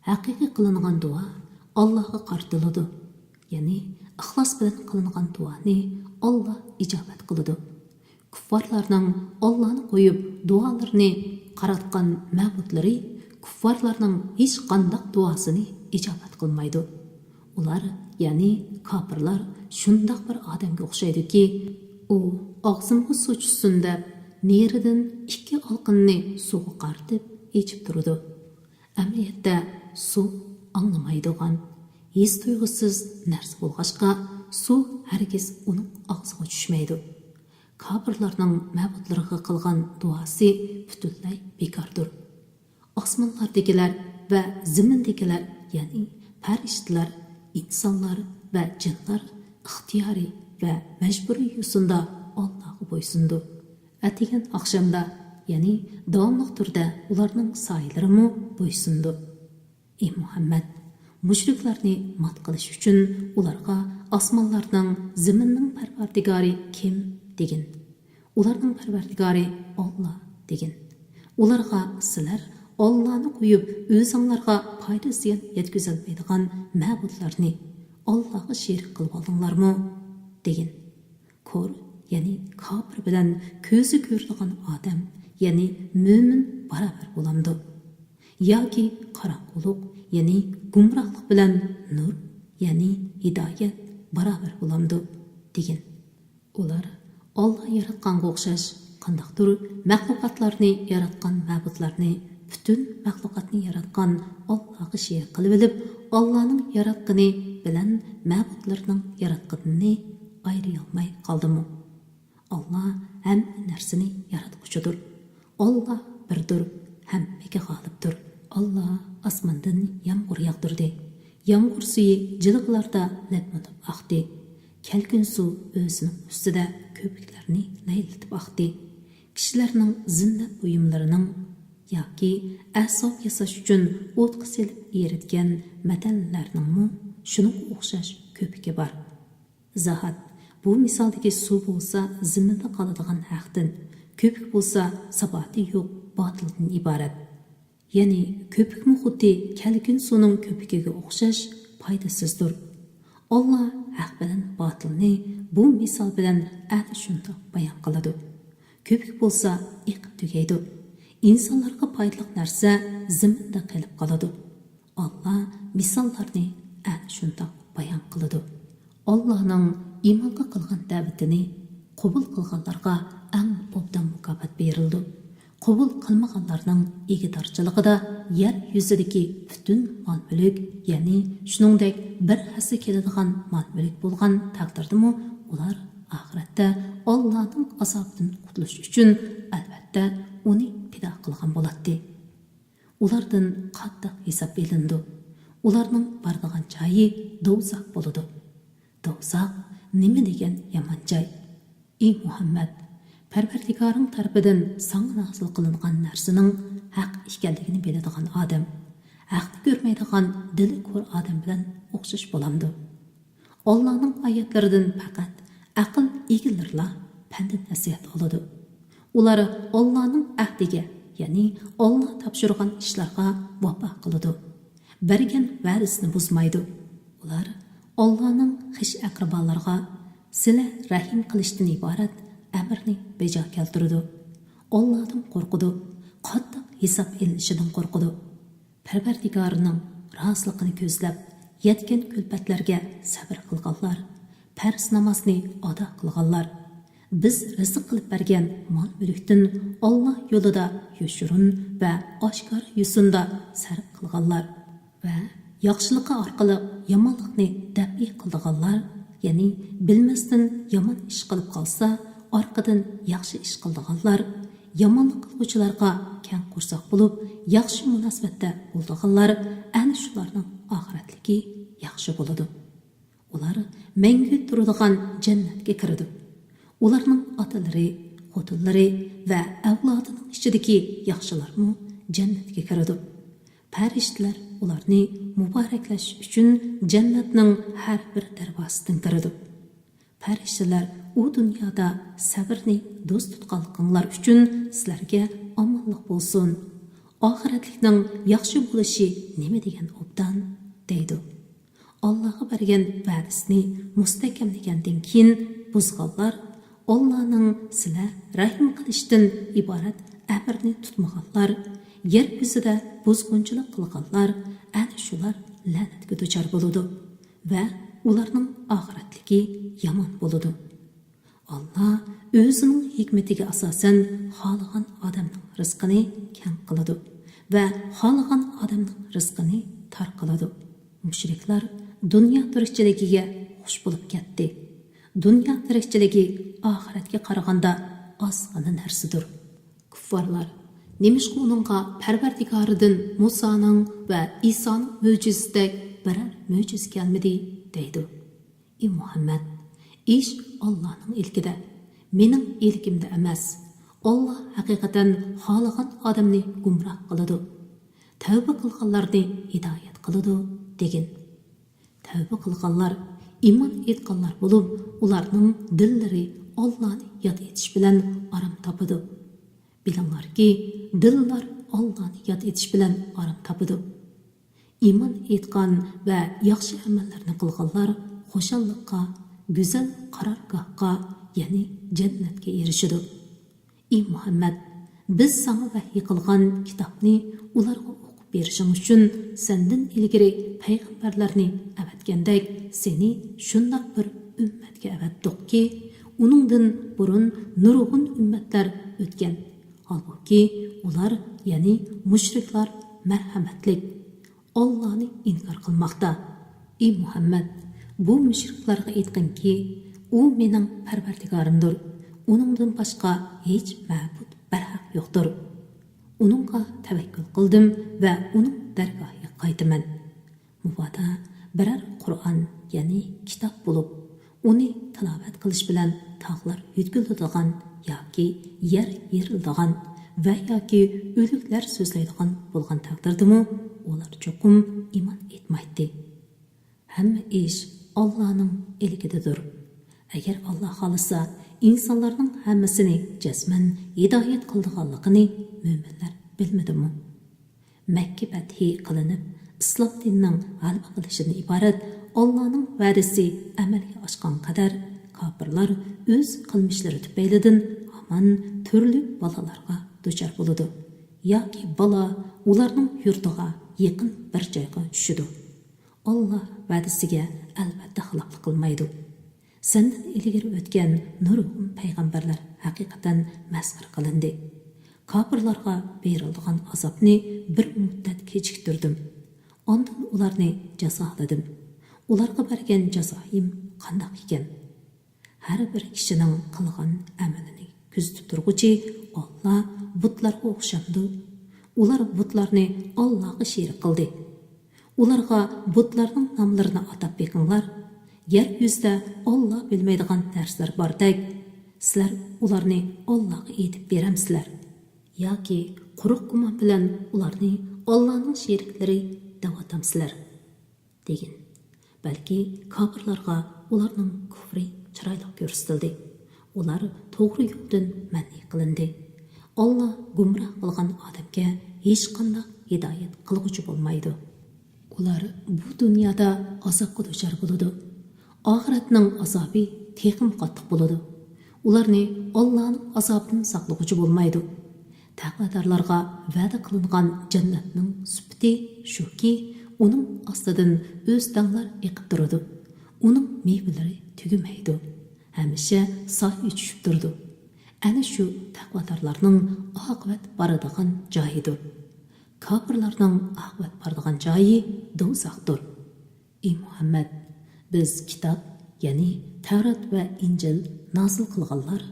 ھەقىقىي قىلىنغان دۇئا ئاللاغا قارىتىلىدۇ. يەنى ئىخلاس بىلەن قىلىنغان دۇئانى ئاللا ئىجابەت قىلىدۇ. كۇففارلارنىڭ ئاللانى قويۇپ دۇئالىرىنى قاراتقان مەبۇدلىرى كۇففارلارنىڭ ھېچقانداق دۇئاسىنى ئىجابەت قىلمايدۇ. ئۇلار، يەنى كاپىرلار شۇنداق بىر ئادەمگە ئوخشايدۇكى، ئۇ ئاغزىمغا سۇ چۈشسۇن دەپ، نېرىدىن ئىككى ئالىقىنىنى سۇغا قارىتىپ ئېچىپ تۇرىدۇ. ئەمەلىيەتتە سۇ ئاڭلىمايدىغان، ھېس تۇيغۇسىز نەرسە بولغاچقا، سۇ ھەرگىز ئۇنىڭ ئاغزىغا چۈشمەيدۇ. كاپىرلارنىڭ مەبۇدلىرىغا قىلغان دۇئاسى پۈتۈنلەي بىكاردۇر. ئاسمانلاردىكىلەر ۋە زېمىندىكىلەر، يەنى پەرىشتىلەر، ئىنسانلار ۋە جىنلار ئىختىيارىي ۋە مەجبۇرىي يوسۇندا ئاللاغا بويسۇنىدۇ. ئەتىگەن ئاخشامدا، يەنى داۋاملىق تۈردە ئۇلارنىڭ سايىلىرىمۇ بويسۇنىدۇ. ئى مۇھەممەد، مۇشرىكلارنى مات قىلىش ئۈچۈن ئۇلارغا ئاسمانلارنىڭ، زېمىننىڭ پەرۋەردىگارى كىم؟ دېگىن. ئۇلارنىڭ پەرۋەردىگارى ئاللا دېگىن. ئۇلارغا سىلەر ئاللانى قويۇپ ئۆزۈڭلارغا پايدا زىيان يەتكۈزەلمەيدىغان مەبۇدلارنى ئاللاغا شېرىك قىلىۋالدىڭلارمۇ؟ دېگىن. كور، يەنى كاپىر بىلەن كۆزى كۆرىدىغان ئادەم، يەنى مۆمىن باراۋەر بولامدۇ؟ ياكى قاراڭغۇلۇق، يەنى گۇمراھلىق بىلەن نۇر، يەنى ھىدايەت باراۋەر بولامدۇ؟ دېگىن. ئۇلار ئاللا ياراتقانغا ئوخشاش قانداقتۇر مەخلۇقاتلارنى ياراتقان مەبۇدلارنى، پۈتۈن مەخلۇقاتنى ياراتقان ئاللاغا شېرىك قىلىۋېلىپ، ئاللانىڭ ياراتقىنى بىلەن مەبۇدلىرىنىڭ ياراتقىنىنى ئايرىيالماي قالدىمۇ؟ ئاللا ھەممە نەرسىنى ياراتقۇچىدۇر. ئاللا بىردۇر، ھەممىگە غالىبتۇر. ئاللا ئاسماندىن يامغۇر ياغدۇردى. يامغۇر سۈيى جىلغىلاردا لەپمۇلۇپ ئاقتى. كەلكۈن سۇ ئۆزىنىڭ ئۈستىدە كۆپۈكلەرنى لەيلىتىپ ئاقتى. كىشىلەرنىڭ زىننەت بۇيۇملىرىنىڭ ياكى ئەسۋاب ياساش ئۈچۈن ئوتقا سېلىپ ئېرىتكەن مەدەنلەرنىڭمۇ شۇنىڭغا ئوخشاش كۆپۈكى بار. زاھات، بۇ مىسالدىكى سۇ بولسا زېمىندا قالىدىغان ھەقتىن، كۆپۈك بولسا ساپاتى يوق باتىلدىن ئىبارەت. يەنى كۆپۈكمۇ خۇددى كەلكۈن سۇنىڭ كۆپۈكىگە ئوخشاش پايدىسىزدۇر. ئاللا ھەق بىلەن باتىلنى بۇ مىسال بىلەن ئەنە شۇنداق بايان قىلىدۇ. كۆپۈك بولسا ئېقىپ تۈگەيدۇ. ئىنسانلارغا پايدىلىق نەرسە زېمىندا قېلىپ قالىدۇ. ئاللا مىساللارنى ئەنە شۇنداق بايان قىلىدۇ. ئاللانىڭ ئىمانغا قىلغان دەۋىتىنى قوبۇل قىلغانلارغا ئەڭ ئوبدان مۇكاپات بېرىلىدۇ. قوبۇل قىلمىغانلارنىڭ ئىگىدارچىلىقىدا يەر يۈزىدىكى پۈتۈن مال-مۈلۈك، يەنى شۇنىڭدەك بىر ھەسسە كېلىدىغان مال-مۈلۈك بولغان تەقدىردىمۇ، ئۇلار ئاخىرەتتە ئاللانىڭ ئازابىدىن قۇتۇلۇش ئۈچۈن، ئەلۋەتتە، ئۇنى پىدا قىلغان بولاتتى. ئۇلاردىن قاتتىق ھېساب ئېلىنىدۇ. ئۇلارنىڭ بارىدىغان جايى دوزاخ بولىدۇ. دوزاخ نېمە دېگەن يامان جاي! ئى مۇھەممەد، پەرۋەردىگارىڭ تەرىپىدىن ساڭا نازىل قىلىنغان نەرسىنىڭ ھەق ئىكەنلىكىنى بىلىدىغان ئادەم، ھەقنى كۆرمەيدىغان دىلى كور ئادەم بىلەن ئوخشاش بولامدۇ؟ ئاللانىڭ ئايەتلىرىدىن پەقەت ئەقىل ئىگىلىرىلا پەند-نەسىھەت ئالىدۇ. ئۇلار ئاللانىڭ ئەھدىگە، يەنى ئاللا تاپشۇرغان ئىشلارغا ۋاپا قىلىدۇ. بەرگەن ۋەدىسىنى بۇزمايدۇ. ئۇلار ئاللانىڭ خىش-ئەقرىبالارغا سىلە رەھىم قىلىشتىن ئىبارەت ئەمرىنى بېجا كەلتۈرىدۇ. ئاللادىن قورقىدۇ. قاتتىق ھېساب ئېلىنىشىدىن قورقىدۇ. پەرۋەردىگارىنىڭ رازىلىقىنى كۆزلەپ، يەتكەن كۈلپەتلەرگە سەۋر قىلغانلار، پەرز نامازنى ئادا قىلغانلار، بىز رىزىق قىلىپ بەرگەن مال-مۈلۈكتىن ئاللا يولىدا يوشۇرۇن ۋە ئاشكارا يوسۇندا سەرپ قىلغانلار ۋە ياخشىلىقى ئارقىلىق يامانلىقنى دەپئى قىلىدىغانلار، يەنى بىلمەستىن يامان ئىش قىلىپ قالسا، ئارقىدىن ياخشى ئىش قىلىدىغانلار، يامانلىق قىلغۇچىلارغا كەڭ قورساق بولۇپ، ياخشى مۇناسىۋەتتە بولىدىغانلار، ئەنە شۇلارنىڭ ئاخىرەتلىكى ياخشى بولىدۇ. ئۇلار مەڭگۈ تۇرىدىغان جەننەتكە كىرىدۇ. ئۇلارنىڭ ئاتىلىرى، خوتۇنلىرى ۋە ئەۋلادىنىڭ ئىچىدىكى ياخشىلارمۇ جەننەتكە كىرىدۇ. پەرىشتىلەر ئۇلارنى مۇبارەكلەش ئۈچۈن جەننەتنىڭ ھەر بىر دەرۋازىسىدىن كىرىدۇ. پەرىشتىلەر ئۇ دۇنيادا سەۋرنى دوست تۇتقانلىقىڭلار ئۈچۈن سىلەرگە ئامانلىق بولسۇن. ئاخىرەتلىكنىڭ ياخشى بولۇشى نېمە دېگەن ئوبدان، دەيدۇ. ئاللاغا بەرگەن ۋەدىسىنى مۇستەھكەملىگەندىن كېيىن بۇزغانلار، ئاللانىڭ سىلە رەھىم قىلىشتىن ئىبارەت ئەمرىنى تۇتمىغانلار، يەر يۈزىدە بۇزغۇنچىلىق قىلغانلار، ئەنە شۇلار لەنەتكە دۇچار بولىدۇ ۋە ئۇلارنىڭ ئاخىرەتلىكى يامان بولىدۇ. ئاللا ئۆزىنىڭ ھېكمىتىگە ئاساسەن خالىغان ئادەمنىڭ رىزقىنى كەڭ قىلىدۇ ۋە خالىغان ئادەمنىڭ رىزقىنى تار قىلىدۇ. مۇشرىكلار دۇنيا تىرىكچىلىكىگە خۇش بولۇپ كەتتى. دۇنيا تىرىكچىلىكى ئاخىرەتكە قارىغاندا ئازغىنە نەرسىدۇر. كۇففارلار، نېمىشقا ئۇنىڭغا پەرۋەردىگارىدىن مۇسانىڭ ۋە ئىسانىڭ مۆجىزىسىدەك بىرەر مۆجىزە كەلمىدى؟ دەيدۇ. ئى مۇھەممەد، ئىش ئاللانىڭ ئىلكىدە، مېنىڭ ئىلكىمدە ئەمەس. ئاللا ھەقىقەتەن خالىغان ئادەمنى گۇمراھ قىلىدۇ، تەۋبە قىلغانلارنى ھىدايەت قىلىدۇ، دېگىن. تەۋبە قىلغانلار، ئىمان ئېيتقانلار بولۇپ، ئۇلارنىڭ دىللىرى ئاللانى ياد ئېتىش بىلەن ئارام تاپىدۇ. بىلىڭلاركى، دىللار ئاللانى ياد ئېتىش بىلەن ئارام تاپىدۇ. ئىمان ئېيتقان ۋە ياخشى ئەمەللەرنى قىلغانلار خۇشاللىققا، گۈزەل قارارگاھقا، يەنى جەننەتكە ئېرىشىدۇ. ئى مۇھەممەد، بىز ساڭا ۋەھيى قىلغان كىتابنى ئۇلارغا ئوقۇپ بېرىشىڭ ئۈچۈن سەندىن ئىلگىرى پەيغەمبەرلەرنى ئەۋەتكەندەك، سېنى شۇنداق بىر ئۈممەتكە ئەۋەتتۇقكى، ئۇنىڭدىن بۇرۇن نۇرغۇن ئۈممەتلەر ئۆتكەن. ھالبۇكى، ئۇلار، يەنى مۇشرىكلار مەرھەمەتلىك، ئاللانى ئىنكار قىلماقتا. ئى مۇھەممەد، بۇ مۇشرىكلارغا ئېيتقىنكى، ئۇ مېنىڭ پەرۋەردىگارىمدۇر، ئۇنىڭدىن باشقا ھېچ مەبۇد بەرھەق يوقتۇر. ئۇنىڭغا تەۋەككۈل قىلدىم ۋە ئۇنىڭ دەرگاھىغا قايتىمەن. مۇبادا بىرەر قۇرئان، يەنى كىتاب بولۇپ، ئۇنى تىلاۋەت قىلىش بىلەن تاغلار يۆتكىلىدىغان ياكى يەر يېرىلىدىغان ۋە ياكى ئۆلۈكلەر سۆزلەيدىغان بولغان تەقدىردىمۇ، ئۇلار چوقۇم ئىمان ئېيتمايتتى. ھەممە ئىش ئاللانىڭ ئىلكىدىدۇر. ئەگەر ئاللا خالىسا، ئىنسانلارنىڭ ھەممىسىنى جەزمەن ھىدايەت قىلىدىغانلىقىنى مۆمىنلەر بىلمىدىمۇ؟ مەككە پەتھى قىلىنىپ، ئىسلام دىنىنىڭ غەلىبە قىلىشىدىن ئىبارەت ئاللانىڭ ۋەدىسى ئەمەلگە ئاشقان قەدەر، كاپىرلار ئۆز قىلمىشلىرى تۈپەيلىدىن ھامان تۈرلۈك بالالارغا دۇچار بولىدۇ ياكى بالا ئۇلارنىڭ يۇرتىغا يېقىن بىر جايغا چۈشىدۇ. ئاللا ۋەدىسىگە ئەلۋەتتە خىلاپلىق قىلمايدۇ. سەندىن ئىلگىرى ئۆتكەن نۇرغۇن پەيغەمبەرلەر ھەقىقەتەن مەسخىرە قىلىندى. كاپىرلارغا بېرىلىدىغان ئازابنى بىر مۇددەت كېچىكتۈردۈم. ئاندىن ئۇلارنى جازالىدىم. ئۇلارغا بەرگەن جازايىم قانداق ئىكەن؟ ھەر بىر كىشىنىڭ قىلغان ئەمىلىنى كۆزىتىپ تۇرغۇچى ئاللا بۇتلارغا ئوخشامدۇ؟ ئۇلار بۇتلارنى ئاللاغا شېرىك قىلدى. ئۇلارغا بۇتلارنىڭ ناملىرىنى ئاتاپ بېقىڭلار. يەر يۈزىدە ئاللا بىلمەيدىغان نەرسىلەر باردەك، سىلەر ئۇلارنى ئاللاغا ئېيتىپ بېرەمسىلەر؟ ياكى قۇرۇق گۇمان بىلەن ئۇلارنى ئاللانىڭ شېرىكلىرى دەۋاتامسىلەر؟ دېگىن. بەلكى كاپىرلارغا ئۇلارنىڭ كۇفرى چىرايلىق كۆرسىتىلدى. ئۇلار توغرا يولدىن مەنئى قىلىندى. ئاللا گۇمراھ قىلغان ئادەمگە ھېچقانداق ھىدايەت قىلغۇچى بولمايدۇ. ئۇلار بۇ دۇنيادا ئازابقا دۇچار بولىدۇ. ئاخىرەتنىڭ ئازابى تېخىمۇ قاتتىق بولىدۇ. ئۇلارنى ئاللانىڭ ئازابىدىن ساقلىغۇچى بولمايدۇ. تەقۋادارلارغا ۋەدە قىلىنغان جەننەتنىڭ سۈپىتى شۇكى، ئۇنىڭ ئاستىدىن ئۆستەڭلار ئېقىپ تۇرىدۇ. ئۇنىڭ مېۋىلىرى تۈگىمەيدۇ. ھەمىشە سايە چۈشۈپ تۇرىدۇ. ئەنە شۇ تەقۋادارلارنىڭ ئاقىۋەت بارىدىغان جايىدۇر. كاپىرلارنىڭ ئاقىۋەت بارىدىغان جايى دوزاختۇر. ئى مۇھەممەد، بىز كىتاب، يەنى تەۋرات ۋە ئىنجىل نازىل قىلغانلار،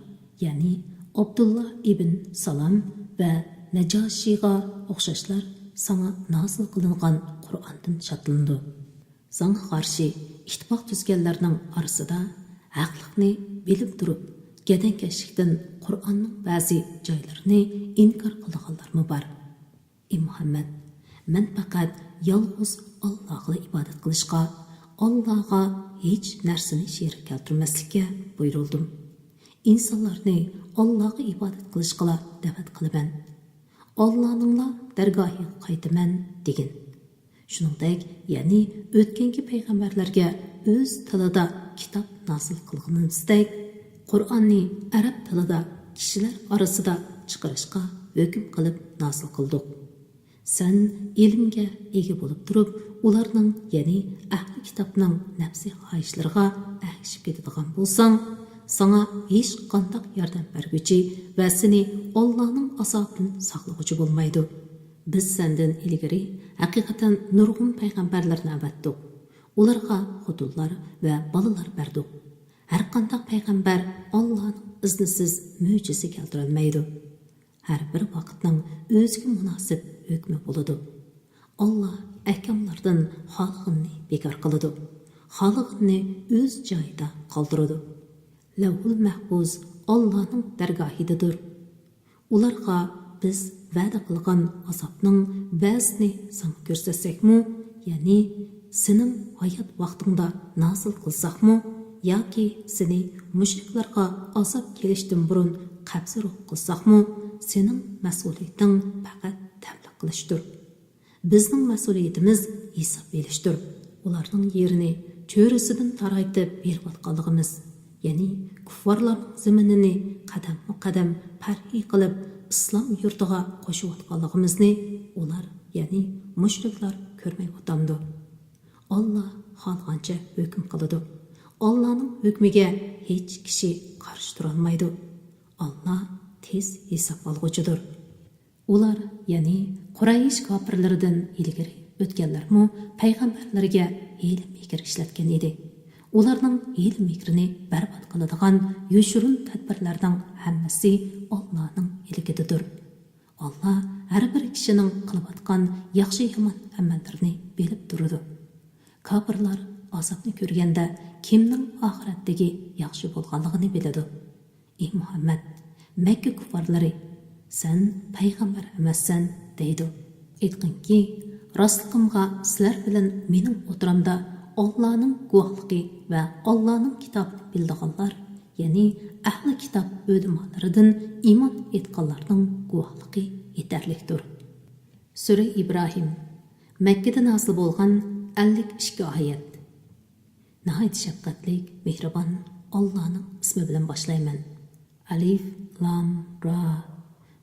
يەنى ئابدۇللا ئىبن سالام ۋە نەجاشىغا ئوخشاشلار ساڭا نازىل قىلىنغان قۇرئاندىن شادلىنىدۇ. ساڭا قارشى ئىتتىپاق تۈزگەنلەرنىڭ ئارىسىدا ھەقلىقنى بىلىپ تۇرۇپ، گەدەكەشلىكتىن قۇرئاننىڭ بەزى جايلىرىنى ئىنكار قىلىدىغانلارمۇ بار. ئى مۇھەممەد، مەن پەقەت يالغۇز ئاللاغىلا ئىبادەت قىلىشقا، ئاللاغا ھېچ نەرسىنى شېرىك كەلتۈرمەسلىككە بۇيرۇلدۇم. ئىنسانلارنى ئاللاغا ئىبادەت قىلىشقىلا دەۋەت قىلىمەن. ئاللانىڭلا دەرگاھىغا قايتىمەن دېگىن. شۇنىڭدەك، يەنى ئۆتكەنكى پەيغەمبەرلەرگە ئۆز تىلىدا كىتاب نازىل قىلغىنىمىزدەك، قۇرئاننى ئەرەب تىلىدا كىشىلەر ئارىسىدا چىقىرىشقا ھۆكۈم قىلىپ نازىل قىلدۇق. سەن ئىلىمگە ئىگە بولۇپ تۇرۇپ، ئۇلارنىڭ، يەنى ئەھلى كىتابنىڭ نەپسى خاھىشلىرىغا ئەگىشىپ كېتىدىغان بولساڭ، ساڭا ھېچقانداق ياردەم بەرگۈچى ۋە سېنى ئاللانىڭ ئازابىدىن ساقلىغۇچى بولمايدۇ. بىز سەندىن ئىلگىرى ھەقىقەتەن نۇرغۇن پەيغەمبەرلەرنى ئەۋەتتۇق. ئۇلارغا خوتۇنلار ۋە بالىلار بەردۇق. ھەرقانداق پەيغەمبەر ئاللانىڭ ئىزنىسىز مۆجىزە كەلتۈرەلمەيدۇ. ھەر بىر ۋاقىتنىڭ ئۆزىگە مۇناسىپ ھۆكمى بولىدۇ. ئاللا ئەھكاملاردىن خالىغىنىنى بىكار قىلىدۇ، خالىغىنىنى ئۆز جايىدا قالدۇرىدۇ. لەۋھۇل مەھپۇز ئاللانىڭ دەرگاھىدىدۇر. ئۇلارغا بىز ۋەدە قىلغان ئازابنىڭ بەزىسىنى ساڭا كۆرسەتسەكمۇ، يەنى سېنىڭ ھايات ۋاقتىڭدا نازىل قىلساقمۇ ياكى سېنى مۇشرىكلارغا ئازاب كېلىشتىن بۇرۇن قەبزى روھ قىلساقمۇ، سېنىڭ مەسئۇلىيىتىڭ پەقەت تەبلىغ قىلىشتۇر. بىزنىڭ مەسئۇلىيىتىمىز ھېساب ئېلىشتۇر. ئۇلارنىڭ يېرىنى چۆرىسىدىن تارايتىپ بېرىۋاتقانلىقىمىز، يەنى كۇففارلارنىڭ زېمىنىنى قەدەممۇ قەدەم پەرھىي قىلىپ ئىسلام يۇرتىغا قوشۇۋاتقانلىقىمىزنى ئۇلار، يەنى مۇشرىكلار كۆرمەيۋاتامدۇ؟ ئاللا خالىغانچە ھۆكۈم قىلىدۇ. ئاللانىڭ ھۆكمىگە ھېچ كىشى قارشى تۇرالمايدۇ. ئاللا تېز ھېساب ئالغۇچىدۇر. ئۇلار، يەنى قۇرەيش كاپىرلىرىدىن ئىلگىرى ئۆتكەنلەرمۇ پەيغەمبەرلەرگە ھىيلە-مىكىر ئىشلەتكەن ئىدى. ئۇلارنىڭ ھىيلە-مىكرىنى بەربات قىلىدىغان يوشۇرۇن تەدبىرلەرنىڭ ھەممىسى ئاللانىڭ ئىلكىدىدۇر. ئاللا ھەر بىر كىشىنىڭ قىلىۋاتقان ياخشى-يامان ئەمەللىرىنى بىلىپ تۇرىدۇ. كاپىرلار ئازابنى كۆرگەندە كىمنىڭ ئاخىرەتتىكى ياخشى بولغانلىقىنى بىلىدۇ. ئى مۇھەممەد، مەككە كۇففارلىرى، سەن پەيغەمبەر ئەمەسسەن، دەيدۇ. ئېيتقىنكى، راستلىقىمغا سىلەر بىلەن مېنىڭ ئوتتۇرامدا ئاللانىڭ گۇۋاھلىقى ۋە ئاللانىڭ كىتابىنى بىلىدىغانلار، يەنى ئەھلى كىتاب ئۆلىمالىرىدىن ئىمان ئېيتقانلارنىڭ گۇۋاھلىقى يېتەرلىكتۇر. سۈرە ئىبراھىم، مەككىدە نازىل بولغان، ئەللىك ئىككى ئايەت. ناھايىتى شەپقەتلىك، مېھرىبان ئاللانىڭ ئىسمى بىلەن باشلايمەن. ئەلىف، لام، را.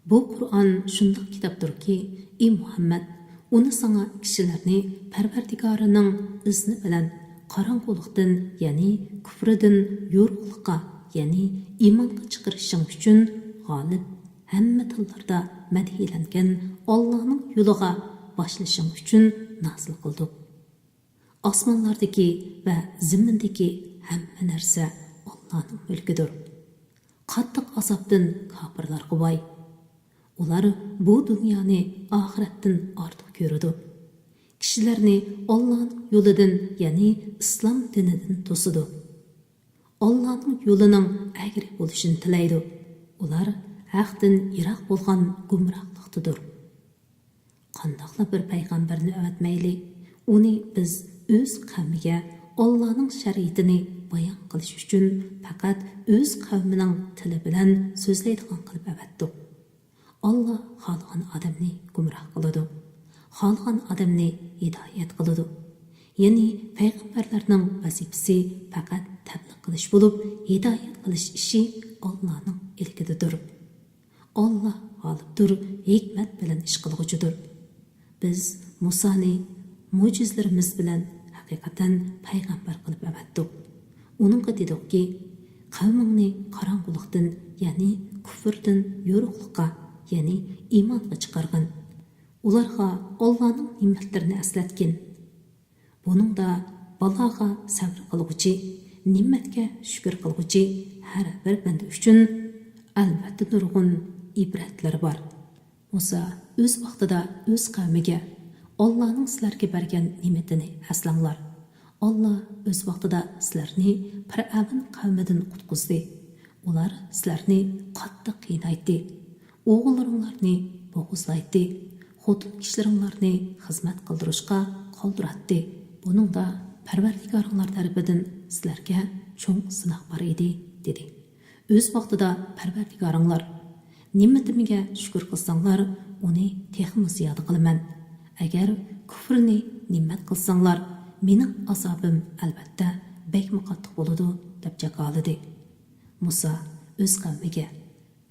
بۇ قۇرئان شۇنداق كىتابتۇركى، ئى مۇھەممەد، ئۇنى ساڭا كىشىلەرنى پەرۋەردىگارىنىڭ ئىزنى بىلەن قاراڭغۇلۇقتىن، يەنى كۇفرىدىن يورۇقلۇققا، يەنى ئىمانغا چىقىرىشىڭ ئۈچۈن غالىب، ھەممە تىللاردا مەدھىيلەنگەن ئاللانىڭ يولىغا باشلىشىڭ ئۈچۈن نازىل قىلدۇق. ئاسمانلاردىكى ۋە زېمىندىكى ھەممە نەرسە ئاللانىڭ مۈلكىدۇر. قاتتىق ئازابتىن كاپىرلارغا ۋاي! ئۇلار بۇ دۇنيانى ئاخىرەتتىن ئارتۇق كۆرىدۇ. كىشىلەرنى ئاللانىڭ يولىدىن، يەنى ئىسلام دىنىدىن توسىدۇ. ئاللانىڭ يولىنىڭ ئەگرى بولۇشىنى تىلەيدۇ. ئۇلار ھەقتىن يىراق بولغان گۇمراھلىقتىدۇر. قانداقلا بىر پەيغەمبەرنى ئەۋەتمەيلى، ئۇنى بىز ئۆز قەۋمىگە ئاللانىڭ شەرىئىتىنى بايان قىلىش ئۈچۈن پەقەت ئۆز قەۋمىنىڭ تىلى بىلەن سۆزلەيدىغان قىلىپ ئەۋەتتۇق. ئاللا خالىغان ئادەمنى گۇمراھ قىلىدۇ، خالىغان ئادەمنى ھىدايەت قىلىدۇ. يەنى پەيغەمبەرلەرنىڭ ۋەزىپىسى پەقەت تەبلىغ قىلىش بولۇپ، ھىدايەت قىلىش ئىشى ئاللانىڭ ئىلكىدىدۇر. ئاللا غالىبتۇر، ھېكمەت بىلەن ئىش قىلغۇچىدۇر. بىز مۇسانى مۆجىزىلىرىمىز بىلەن ھەقىقەتەن پەيغەمبەر قىلىپ ئەۋەتتۇق. ئۇنىڭغا دېدۇقكى، قەۋمىڭنى قاراڭغۇلۇقتىن، يەنى كۇفردىن يورۇقلۇققا، يەنى ئىمانغا چىقارغىن. ئۇلارغا ئاللانىڭ نېمەتلىرىنى ئەسلەتكىن. بۇنىڭدا بالاغا سەۋر قىلغۇچى، نېمەتكە شۈكۈر قىلغۇچى ھەر بىر بەندە ئۈچۈن ئەلۋەتتە نۇرغۇن ئىبرەتلەر بار. مۇسا ئۆز ۋاقتىدا ئۆز قەۋمىگە ئاللانىڭ سىلەرگە بەرگەن نېمىتىنى ئەسلەڭلار. ئاللا ئۆز ۋاقتىدا سىلەرنى پىرئەۋن قەۋمىدىن قۇتقۇزدى. ئۇلار سىلەرنى قاتتىق قىينايتتى. ئوغۇللىرىڭلارنى بوغۇزلايتتى، خوتۇن كىشىلىرىڭلارنى خىزمەت قىلدۇرۇشقا قالدۇراتتى. بۇنىڭدا پەرۋەردىگارىڭلار تەرىپىدىن سىلەرگە چوڭ سىناق بار ئىدى، دېدى. ئۆز ۋاقتىدا پەرۋەردىگارىڭلار نېمىتىمگە شۈكۈر قىلساڭلار، ئۇنى تېخىمۇ زىيادە قىلىمەن. ئەگەر كۇفرنى نېمەت قىلساڭلار، مېنىڭ ئازابىم ئەلۋەتتە بەكمۇ قاتتىق بولىدۇ، دەپ جاكارلىدى. مۇسا ئۆز قەۋمىگە،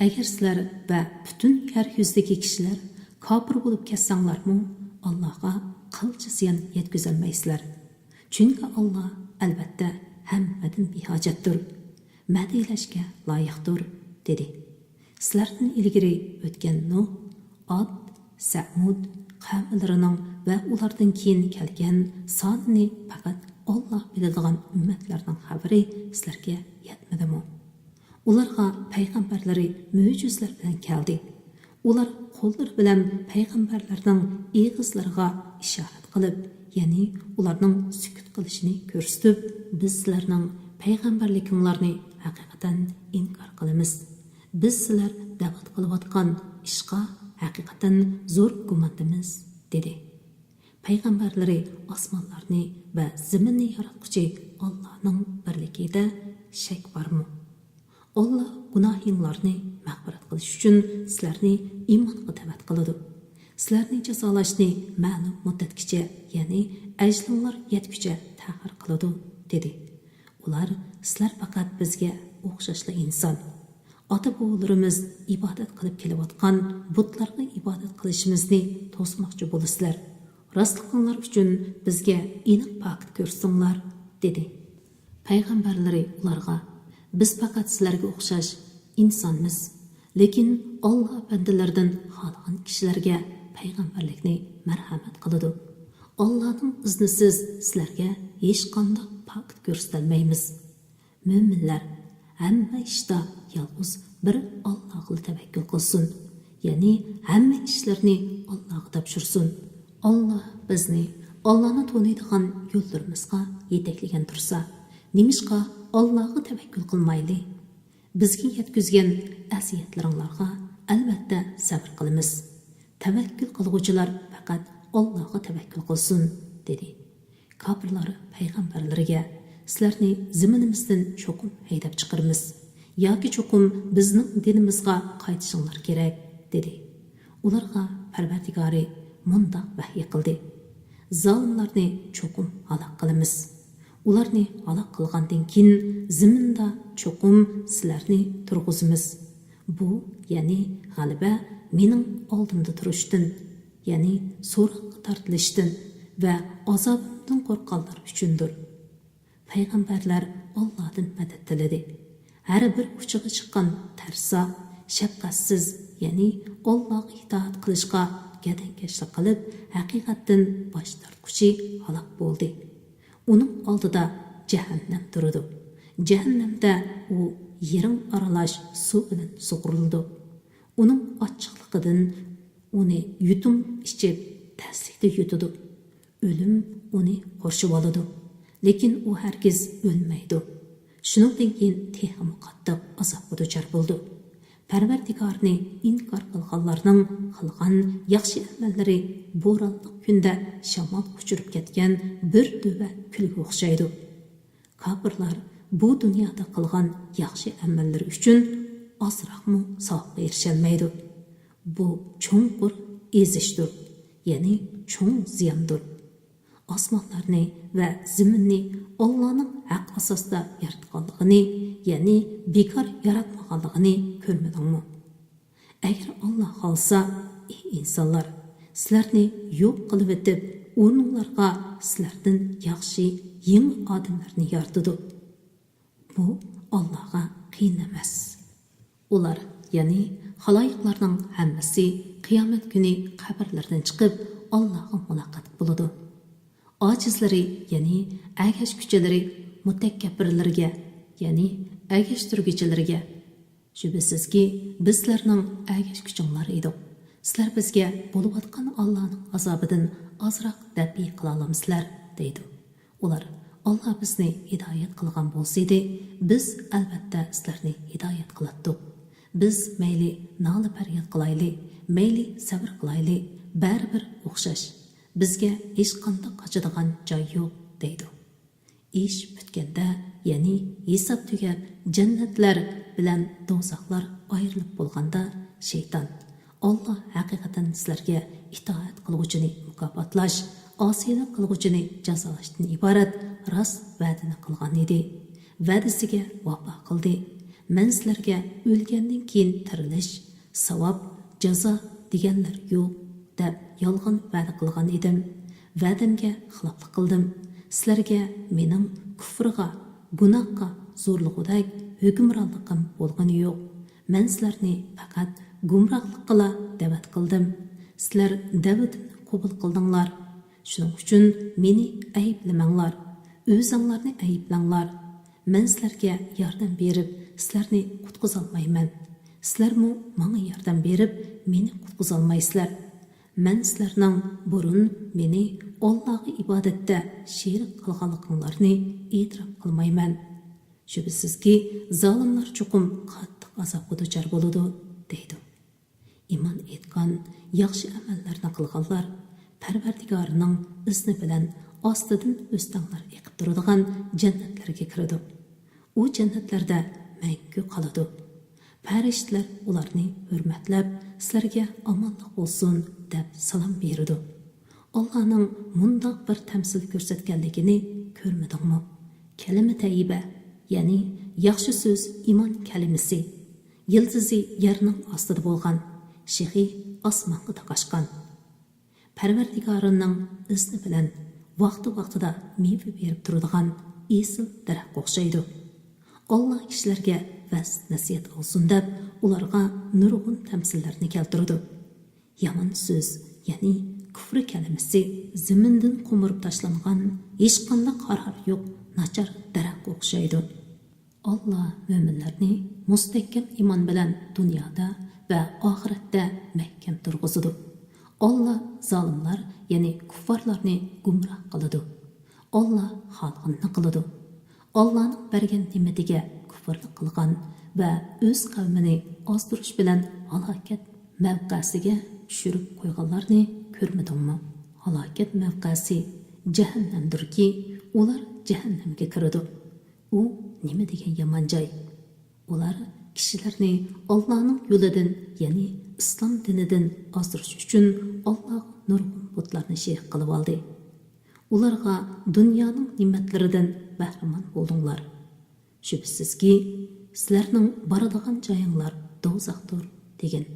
ئەگەر سىلەر ۋە پۈتۈن يەر يۈزىدىكى كىشىلەر كاپىر بولۇپ كەتسەڭلارمۇ، ئاللاغا قىلچە زىيان يەتكۈزەلمەيسىلەر. چۈنكى ئاللا ئەلۋەتتە ھەممىدىن بىھاجەتتۇر، مەدھىيلەشكە لايىقتۇر، دېدى. سىلەردىن ئىلگىرى ئۆتكەن نۇھ، ئاد، سەمۇد قەۋملىرىنىڭ ۋە ئۇلاردىن كېيىن كەلگەن سانىنى پەقەت ئاللا بىلىدىغان ئۈممەتلەرنىڭ خەۋىرى سىلەرگە يەتمىدىمۇ؟ ئۇلارغا پەيغەمبەرلىرى مۆجىزىلەر بىلەن كەلدى. ئۇلار قوللىرى بىلەن پەيغەمبەرلەرنىڭ ئېغىزلىرىغا ئىشارەت قىلىپ، يەنى ئۇلارنىڭ سۈكۈت قىلىشىنى كۆرسىتىپ، بىز سىلەرنىڭ پەيغەمبەرلىكىڭلارنى ھەقىقەتەن ئىنكار قىلىمىز. بىز سىلەر دەۋەت قىلىۋاتقان ئىشقا ھەقىقەتەن زور گۇماندىمىز، دېدى. پەيغەمبەرلىرى ئاسمانلارنى ۋە زېمىننى ياراتقۇچى ئاللانىڭ بىرلىكىدە شەك بارمۇ؟ ئاللا گۇناھىڭلارنى مەغپىرەت قىلىش ئۈچۈن سىلەرنى ئىمانغا دەۋەت قىلىدۇ. سىلەرنى جازالاشنى مەلۇم مۇددەتكىچە، يەنى ئەجلىڭلار يەتكۈچە تەخىر قىلىدۇ، دېدى. ئۇلار، سىلەر پەقەت بىزگە ئوخشاشلا ئىنسان. ئاتا-بوۋىلىرىمىز ئىبادەت قىلىپ كېلىۋاتقان بۇتلارغا ئىبادەت قىلىشىمىزنى توسماقچى بولىسىلەر. راستلىقىڭلار ئۈچۈن بىزگە ئېنىق پاكىت كۆرسىتىڭلار، دېدى. پەيغەمبەرلىرى ئۇلارغا، بىز پەقەت سىلەرگە ئوخشاش ئىنسانمىز. لېكىن ئاللا بەندىلىرىدىن خالىغان كىشىلەرگە پەيغەمبەرلىكنى مەرھەمەت قىلىدۇ. ئاللانىڭ ئىزنىسىز سىلەرگە ھېچقانداق پاكىت كۆرسىتەلمەيمىز. مۆمىنلەر، ھەممە ئىشتا يالغۇز بىر ئاللاغىلا تەۋەككۈل قىلسۇن، يەنى ھەممە ئىشلىرىنى ئاللاغا تاپشۇرسۇن. ئاللا بىزنى ئاللانى تونۇيدىغان يوللىرىمىزغا يېتەكلىگەن تۇرسا، نېمىشقا ئاللاغا تەۋەككۈل قىلمايلى؟ بىزگە يەتكۈزگەن ئەزىيەتلىرىڭلارغا ئەلۋەتتە سەۋر قىلىمىز. تەۋەككۈل قىلغۇچىلار پەقەت ئاللاغا تەۋەككۈل قىلسۇن، دېدى. كاپىرلار پەيغەمبەرلىرىگە، سىلەرنى زېمىنىمىزدىن چوقۇم ھەيدەپ چىقىرىمىز. ياكى چوقۇم بىزنىڭ دىنىمىزغا قايتىشىڭلار كېرەك، دېدى. ئۇلارغا پەرۋەردىگارى مۇنداق ۋەھيى قىلدى: زالىملارنى چوقۇم ھالاك قىلىمىز. ئۇلارنى ھالاك قىلغاندىن كېيىن زېمىندا چوقۇم سىلەرنى تۇرغۇزىمىز. بۇ، يەنى غەلىبە مېنىڭ ئالدىمدا تۇرۇشتىن، يەنى سوراققا تارتىلىشتىن ۋە ئازابىمدىن قورققانلار ئۈچۈندۇر. پەيغەمبەرلەر ئاللادىن مەدەت تىلىدى. ھەر بىر ئۇچىغا چىققان تەرسا، شەپقەتسىز، يەنى ئاللاغا ئىتائەت قىلىشقا گەدەنكەشلىك قىلىپ، ھەقىقەتتىن باش تارتقۇچى ھالاك بولدى. ئۇنىڭ ئالدىدا جەھەننەم تۇرىدۇ. جەھەننەمدە ئۇ يىرىڭ ئارىلاش سۇ بىلەن سۇغۇرۇلىدۇ. ئۇنىڭ ئاچچىقلىقىدىن ئۇنى يۇتۇم ئىچىپ، تەسلىكتە يۇتىدۇ. ئۆلۈم ئۇنى قورشىۋالىدۇ. لېكىن ئۇ ھەرگىز ئۆلمەيدۇ. شۇنىڭدىن كېيىن تېخىمۇ قاتتىق ئازابقا دۇچار بولىدۇ. پەرۋەردىگارنى ئىنكار قىلغانلارنىڭ قىلغان ياخشى ئەمەللىرى بورانلىق كۈندە شامال ئۇچۇرۇپ كەتكەن بىر دۆۋە كۈلگە ئوخشايدۇ. كاپىرلار بۇ دۇنيادا قىلغان ياخشى ئەمەللىرى ئۈچۈن ئازراقمۇ ساۋابقا ئېرىشەلمەيدۇ. بۇ چوڭقۇر ئېزىشتۇر، يەنى چوڭ زىياندۇر. ئاسمانلارنى ۋە زېمىننى ئاللانىڭ ھەق ئاساستا ياراتقانلىقىنى، يەنى بىكار ياراتمىغانلىقىنى كۆرمىدىڭمۇ؟ ئەگەر ئاللا خالىسا، ئى ئىنسانلار، سىلەرنى يوق قىلىۋېتىپ، ئورنۇڭلارغا سىلەردىن ياخشى، يېڭى ئادەملەرنى يارىتىدۇ. بۇ ئاللاغا قىيىن ئەمەس. ئۇلار، يەنى خالايىقلارنىڭ ھەممىسى قىيامەت كۈنى قەبرىلىرىدىن چىقىپ، ئاللاغا مۇلاقات بولىدۇ. ئاجىزلىرى، يەنى ئەگەشكۈچىلىرى مۇتەكەببىرلىرىگە، يەنى ئەگەشتۈرگۈچىلىرىگە، شۈبھىسىزكى، بىز سىلەرنىڭ ئەگەشكۈچىڭلار ئىدۇق. سىلەر بىزگە بولۇۋاتقان ئاللانىڭ ئازابىدىن ئازراق دەپئى قىلالامسىلەر؟ دەيدۇ. ئۇلار، ئاللا بىزنى ھىدايەت قىلغان بولسىدى، بىز ئەلۋەتتە سىلەرنى ھىدايەت قىلاتتۇق. بىز مەيلى نالە-پەرياد قىلايلى، مەيلى سەۋر قىلايلى، بەرىبىر ئوخشاش. بىزگە ھېچقانداق قاچىدىغان جاي يوق، دەيدۇ. ئىش پۈتكەندە، يەنى ھېساب تۈگەپ، جەننەتلەر بىلەن دوزاخلار ئايرىلىپ بولغاندا، شەيتان، ئاللا ھەقىقەتەن سىلەرگە ئىتائەت قىلغۇچىنى مۇكاپاتلاش، ئاسىيلىق قىلغۇچىنى جازالاشتىن ئىبارەت راست ۋەدىنى قىلغان ئىدى. ۋەدىسىگە ۋاپا قىلدى. مەن سىلەرگە ئۆلگەندىن كېيىن تىرىلىش، ساۋاب، جازا دېگەنلەر يوق، دەپ يالغان ۋەدە قىلغان ئىدىم. ۋەدەمگە خىلاپلىق قىلدىم. سىلەرگە مېنىڭ كۇفرغا، گۇناھقا زورلىغۇدەك ھۆكۈمرانلىقىم بولغىنى يوق. مەن سىلەرنى پەقەت گۇمراھلىققىلا دەۋەت قىلدىم. سىلەر دەۋىتىمنى قوبۇل قىلدىڭلار. شۇنىڭ ئۈچۈن مېنى ئەيىبلىمەڭلار. ئۆزۈڭلارنى ئەيىبلەڭلار. مەن سىلەرگە ياردەم بېرىپ، سىلەرنى قۇتقۇزالمايمەن. سىلەرمۇ ماڭا ياردەم بېرىپ، مېنى قۇتقۇزالمايسىلەر. مەن سىلەرنىڭ بۇرۇن مېنى ئاللاغا ئىبادەتتە شېرىك قىلغانلىقىڭلارنى ئېتىراپ قىلمايمەن. شۈبھىسىزكى، زالىملار چوقۇم قاتتىق ئازابقا دۇچار بولىدۇ، دەيدۇ. ئىمان ئېيتقان، ياخشى ئەمەللەرنى قىلغانلار پەرۋەردىگارىنىڭ ئىزنى بىلەن ئاستىدىن ئۆستەڭلەر ئېقىپ تۇرىدىغان جەننەتلەرگە كىرىدۇ. ئۇ جەننەتلەردە مەڭگۈ قالىدۇ. پەرىشتىلەر ئۇلارنى ھۆرمەتلەپ، سىلەرگە ئامانلىق بولسۇن، دەپ سالام بېرىدۇ. ئاللانىڭ مۇنداق بىر تەمسىل كۆرسەتكەنلىكىنى كۆرمىدىڭمۇ؟ كەلىمە تەييىبە، يەنى ياخشى سۆز ئىمان كەلىمىسى. يىلتىزى يەرنىڭ ئاستىدا بولغان، شېخى ئاسمانغا تاقاشقان. پەرۋەردىگارىنىڭ ئىزنى بىلەن ۋاقتى-ۋاقتىدا مېۋە بېرىپ تۇرىدىغان ئېسىل دەرەخكە ئوخشايدۇ. ئاللا كىشىلەرگە ۋەز-نەسىھەت قىلسۇن دەپ، ئۇلارغا نۇرغۇن تەمسىللەرنى كەلتۈرىدۇ. يامان سۆز، يەنى كۇفر كەلىمىسى زېمىندىن قومۇرۇپ تاشلانغان، ھېچقانداق قارارى يوق ناچار دەرەخكە ئوخشايدۇ. ئاللا مۆمىنلەرنى مۇستەھكەم ئىمان بىلەن دۇنيادا ۋە ئاخىرەتتە مەھكەم تۇرغۇزىدۇ. ئاللا زالىملار، يەنى كۇففارلارنى گۇمراھ قىلىدۇ. ئاللا خالىغىنىنى قىلىدۇ. ئاللانىڭ بەرگەن نېمىتىگە كۇفرلۇق قىلغان ۋە ئۆز قەۋمىنى ئازدۇرۇش بىلەن ھالاكەت مەۋقەسىگە چۈشۈرۈپ قويغانلارنى كۆرمىدىڭمۇ؟ ھالاكەت مەۋقەسى جەھەننەمدۇركى، ئۇلار جەھەننەمگە كىرىدۇ. ئۇ نېمە دېگەن يامان جاي! ئۇلار كىشىلەرنى ئاللانىڭ يولىدىن، يەنى ئىسلام دىنىدىن ئازدۇرۇش ئۈچۈن ئاللاغا نۇرغۇن بۇتلارنى شېرىك قىلىۋالدى. ئۇلارغا دۇنيانىڭ نېمەتلىرىدىن بەھرىمەن بولدۇڭلار. شۈبھىسىزكى، سىلەرنىڭ بارىدىغان جايىڭلار دوزاختۇر، دېگىن.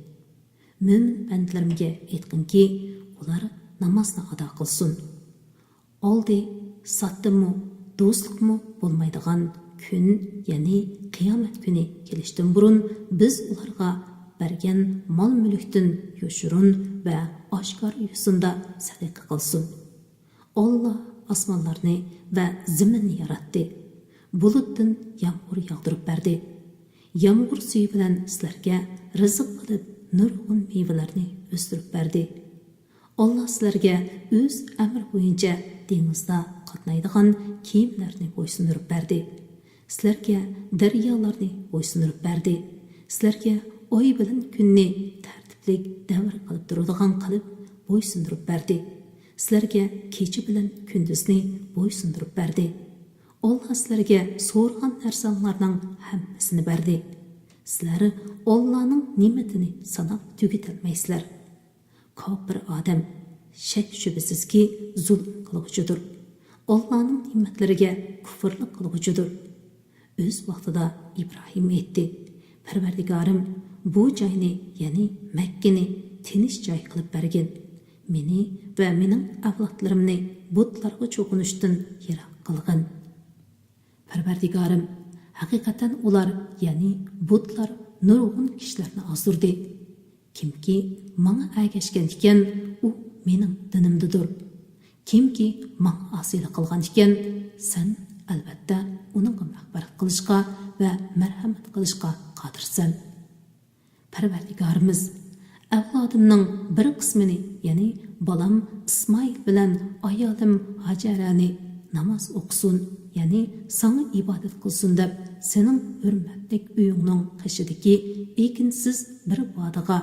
مۆمىن بەندىلىرىمگە ئېيتقىنكى، ئۇلار نامازنى ئادا قىلسۇن. ئالدى ساتتىمۇ، دوستلۇقمۇ بولمايدىغان كۈن، يەنى قىيامەت كۈنى كېلىشتىن بۇرۇن بىز ئۇلارغا بەرگەن مال-مۈلۈكتىن يوشۇرۇن ۋە ئاشكارا يوسۇندا سەدىقە قىلسۇن. ئاللا ئاسمانلارنى ۋە زېمىننى ياراتتى. بۇلۇتتىن يامغۇر ياغدۇرۇپ بەردى. يامغۇر سۈيى بىلەن سىلەرگە رىزىق قىلىپ نۇرغۇن مېۋىلەرنى ئۆستۈرۈپ بەردى. ئاللا سىلەرگە ئۆز ئەمرى بويىچە دېڭىزدا قاتنايدىغان كېمىلەرنى بويسۇندۇرۇپ بەردى. سىلەرگە دەريالارنى بويسۇندۇرۇپ بەردى. سىلەرگە ئاي بىلەن كۈننى تەرتىپلىك دەۋر قىلىپ تۇرىدىغان قىلىپ بويسۇندۇرۇپ بەردى. سىلەرگە كېچە بىلەن كۈندۈزنى بويسۇندۇرۇپ بەردى. ئاللا سىلەرگە سورىغان نەرسەڭلارنىڭ ھەممىسىنى بەردى. سىلەر ئاللانىڭ نېمىتىنى ساناپ تۈگىتەلمەيسىلەر. كاپىر ئادەم، شەك-شۈبھىسىزكى، زۇلۇم قىلغۇچىدۇر. ئاللانىڭ نېمەتلىرىگە كۇفرلۇق قىلغۇچىدۇر. ئۆز ۋاقتىدا ئىبراھىم ئېيتتى: «پەرۋەردىگارىم، بۇ جاينى، يەنى مەككىنى تىنچ جاي قىلىپ بەرگىن. مېنى ۋە مېنىڭ ئەۋلادلىرىمنى بۇتلارغا چوقۇنۇشتىن يىراق قىلغىن.» پەرۋەردىگارىم، ھەقىقەتەن ئۇلار، يەنى بۇتلار نۇرغۇن كىشىلەرنى ئازدۇردى. كىمكى ماڭا ئەگەشكەن ئىكەن، ئۇ مېنىڭ دىنىمدىدۇر. كىمكى ماڭا ئاسىيلىق قىلغان ئىكەن، سەن، ئەلۋەتتە، ئۇنىڭغا مەغپىرەت قىلىشقا ۋە مەرھەمەت قىلىشقا قادىرسەن. پەرۋەردىگارىمىز، ئەۋلادىمنىڭ بىر قىسمىنى، يەنى بالام ئىسمائىل بىلەن ئايالىم ھاجەرەنى ناماز ئوقۇسۇن، يەنى ساڭا ئىبادەت قىلسۇن دەپ، سېنىڭ ھۆرمەتلىك ئۆيۈڭنىڭ قېشىدىكى ئېكىنسىز بىر ۋادىغا،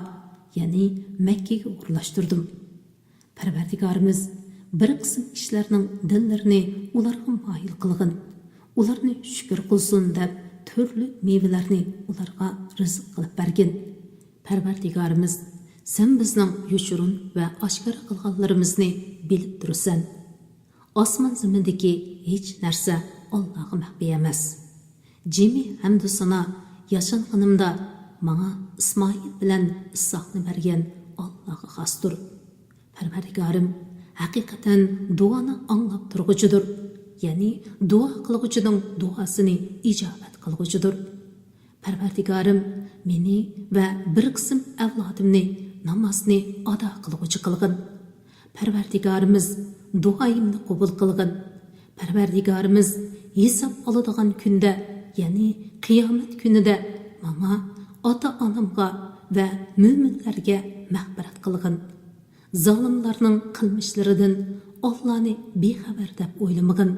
يەنى مەككىگە ئورۇنلاشتۇردۇم. پەرۋەردىگارىمىز، بىر قىسىم كىشىلەرنىڭ دىللىرىنى ئۇلارغا مايىل قىلغىن، ئۇلارنى شۈكۈر قىلسۇن دەپ، تۈرلۈك مېۋىلەرنى ئۇلارغا رىزىق قىلىپ بەرگىن. پەرۋەردىگارىمىز، سەن بىزنىڭ يوشۇرۇن ۋە ئاشكارا قىلغانلىرىمىزنى بىلىپ تۇرىسەن. ئاسمان-زېمىندىكى ھېچ نەرسە ئاللاغا مەخپىي ئەمەس. جىمى ھەمدۇسانا ياشانغىنىمدا ماڭا ئىسمائىل بىلەن ئىسھاقنى بەرگەن ئاللاغا خاستۇر. پەرۋەردىگارىم، ھەقىقەتەن دۇئانى ئاڭلاپ تۇرغۇچىدۇر، يەنى دۇئا قىلغۇچىنىڭ دۇئاسىنى ئىجابەت قىلغۇچىدۇر. پەرۋەردىگارىم، مېنى ۋە بىر قىسىم ئەۋلادىمنى نامازنى ئادا قىلغۇچى قىلغىن. پەرۋەردىگارىمىز، دۇئايىمنى قوبۇل قىلغىن. پەرۋەردىگارىمىز، ھېساب ئالىدىغان كۈندە، يەنى قىيامەت كۈنىدە ماڭا، ئاتا-ئانامغا ۋە مۆمىنلەرگە مەغپىرەت قىلغىن. زالىملارنىڭ قىلمىشلىرىدىن ئاللانى بىخەۋەر دەپ ئويلىمىغىن.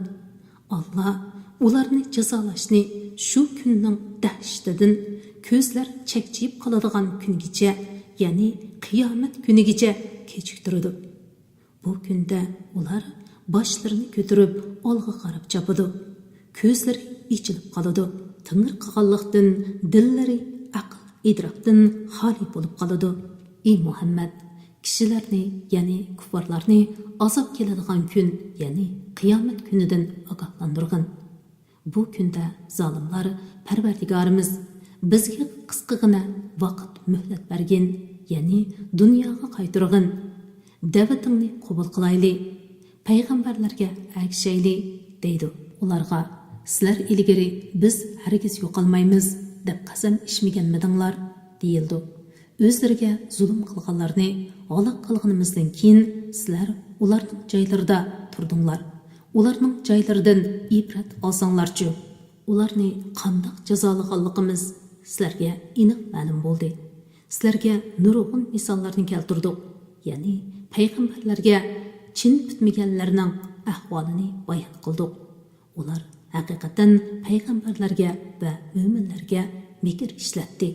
ئاللا ئۇلارنى جازالاشنى شۇ كۈننىڭ دەھشىتىدىن كۆزلەر چەكچىيىپ قالىدىغان كۈنگىچە، يەنى قىيامەت كۈنىگىچە كېچىكتۈرىدۇ. بۇ كۈندە ئۇلار باشلىرىنى كۆتۈرۈپ ئالغا قاراپ چاپىدۇ. كۆزلىرى ئېچىلىپ قالىدۇ. تىڭىرقىغانلىقتىن دىللىرى ئەقىل-ئىدراكتىن خالىي بولۇپ قالىدۇ. ئى مۇھەممەد، كىشىلەرنى، يەنى كۇففارلارنى ئازاب كېلىدىغان كۈن، يەنى قىيامەت كۈنىدىن ئاگاھلاندۇرغىن. بۇ كۈندە زالىملار، پەرۋەردىگارىمىز، بىزگە قىسقىغىنە ۋاقىت مۆھلەت بەرگىن، يەنى دۇنياغا قايتۇرغىن. دەۋىتىڭنى قوبۇل قىلايلى، پەيغەمبەرلەرگە ئەگىشەيلى، دەيدۇ. ئۇلارغا، سىلەر ئىلگىرى بىز ھەرگىز يوقالمايمىز دەپ قەسەم ئىچمىگەنمىدىڭلار؟ دېيىلىدۇ. ئۆزلىرىگە زۇلۇم قىلغانلارنى ھالاك قىلغىنىمىزدىن كېيىن، سىلەر ئۇلارنىڭ جايلىرىدا تۇردۇڭلار. ئۇلارنىڭ جايلىرىدىن ئىبرەت ئالساڭلارچۇ؟ ئۇلارنى قانداق جازالىغانلىقىمىز سىلەرگە ئېنىق مەلۇم بولدى. سىلەرگە نۇرغۇن مىساللارنى كەلتۈردۇق، يەنى پەيغەمبەرلەرگە چىن پۈتمىگەنلەرنىڭ ئەھۋالىنى بايان قىلدۇق. ئۇلار ھەقىقەتەن پەيغەمبەرلەرگە ۋە مۆمىنلەرگە مىكىر ئىشلەتتى.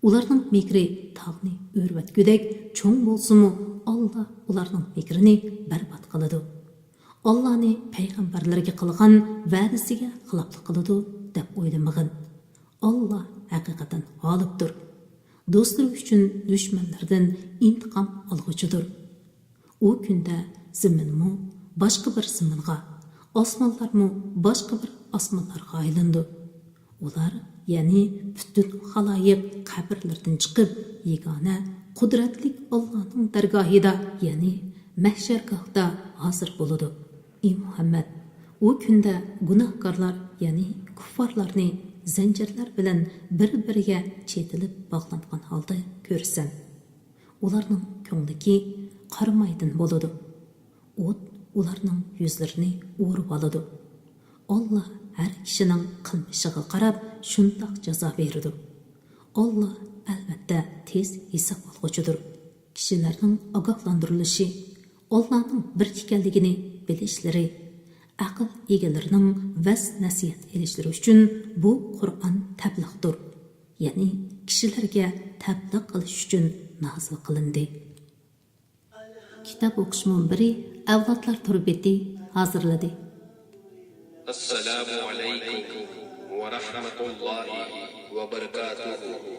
ئۇلارنىڭ مىكرى تاغنى ئۆرۈۋەتكۈدەك چوڭ بولسىمۇ، ئاللا ئۇلارنىڭ مىكرىنى بەربات قىلىدۇ. ئاللانى پەيغەمبەرلىرىگە قىلغان ۋەدىسىگە خىلاپلىق قىلىدۇ دەپ ئويلىمىغىن. ئاللا ھەقىقەتەن غالىبتۇر. دوستلىرى ئۈچۈن دۈشمەنلىرىدىن ئىنتىقام ئالغۇچىدۇر. ئۇ كۈندە زېمىنمۇ باشقا بىر زېمىنغا، ئاسمانلارمۇ باشقا بىر ئاسمانلارغا ئايلىنىدۇ. ئۇلار، يەنى پۈتۈن خالايىق قەبرىلىرىدىن چىقىپ، يېگانە قۇدرەتلىك ئاللانىڭ دەرگاھىدا، يەنى مەھشەرگاھتا ھازىر بولىدۇ. ئى مۇھەممەد، ئۇ كۈندە گۇناھكارلار، يەنى كۇففارلارنى زەنجىرلەر بىلەن بىر-بىرىگە چېتىلىپ باغلانغان ھالدا كۆرىسەن. ئۇلارنىڭ كۆڭلىكى قارامايدىن بولىدۇ. ئوت ئۇلارنىڭ يۈزلىرىنى ئورۇۋالىدۇ. ئاللا ھەر كىشىنىڭ قىلمىشىغا قاراپ شۇنداق جازا بېرىدۇ. ئاللا ئەلۋەتتە تېز ھېساب ئالغۇچىدۇر. كىشىلەرنىڭ ئاگاھلاندۇرۇلۇشى، ئاللانىڭ بىر ئىكەنلىكىنى بىلىشلىرى، ئەقىل ئىگىلىرىنىڭ ۋەز-نەسىھەت ئېلىشلىرى ئۈچۈن بۇ قۇرئان تەبلىغدۇر. يەنى كىشىلەرگە تەبلىغ قىلىش ئۈچۈن نازىل قىلىندى. كىتاب ئوقۇش مۇنبىرى ئەۋلادلار تور بېتى ھازىرلىدى. السلام عليكم ورحمة الله وبركاته.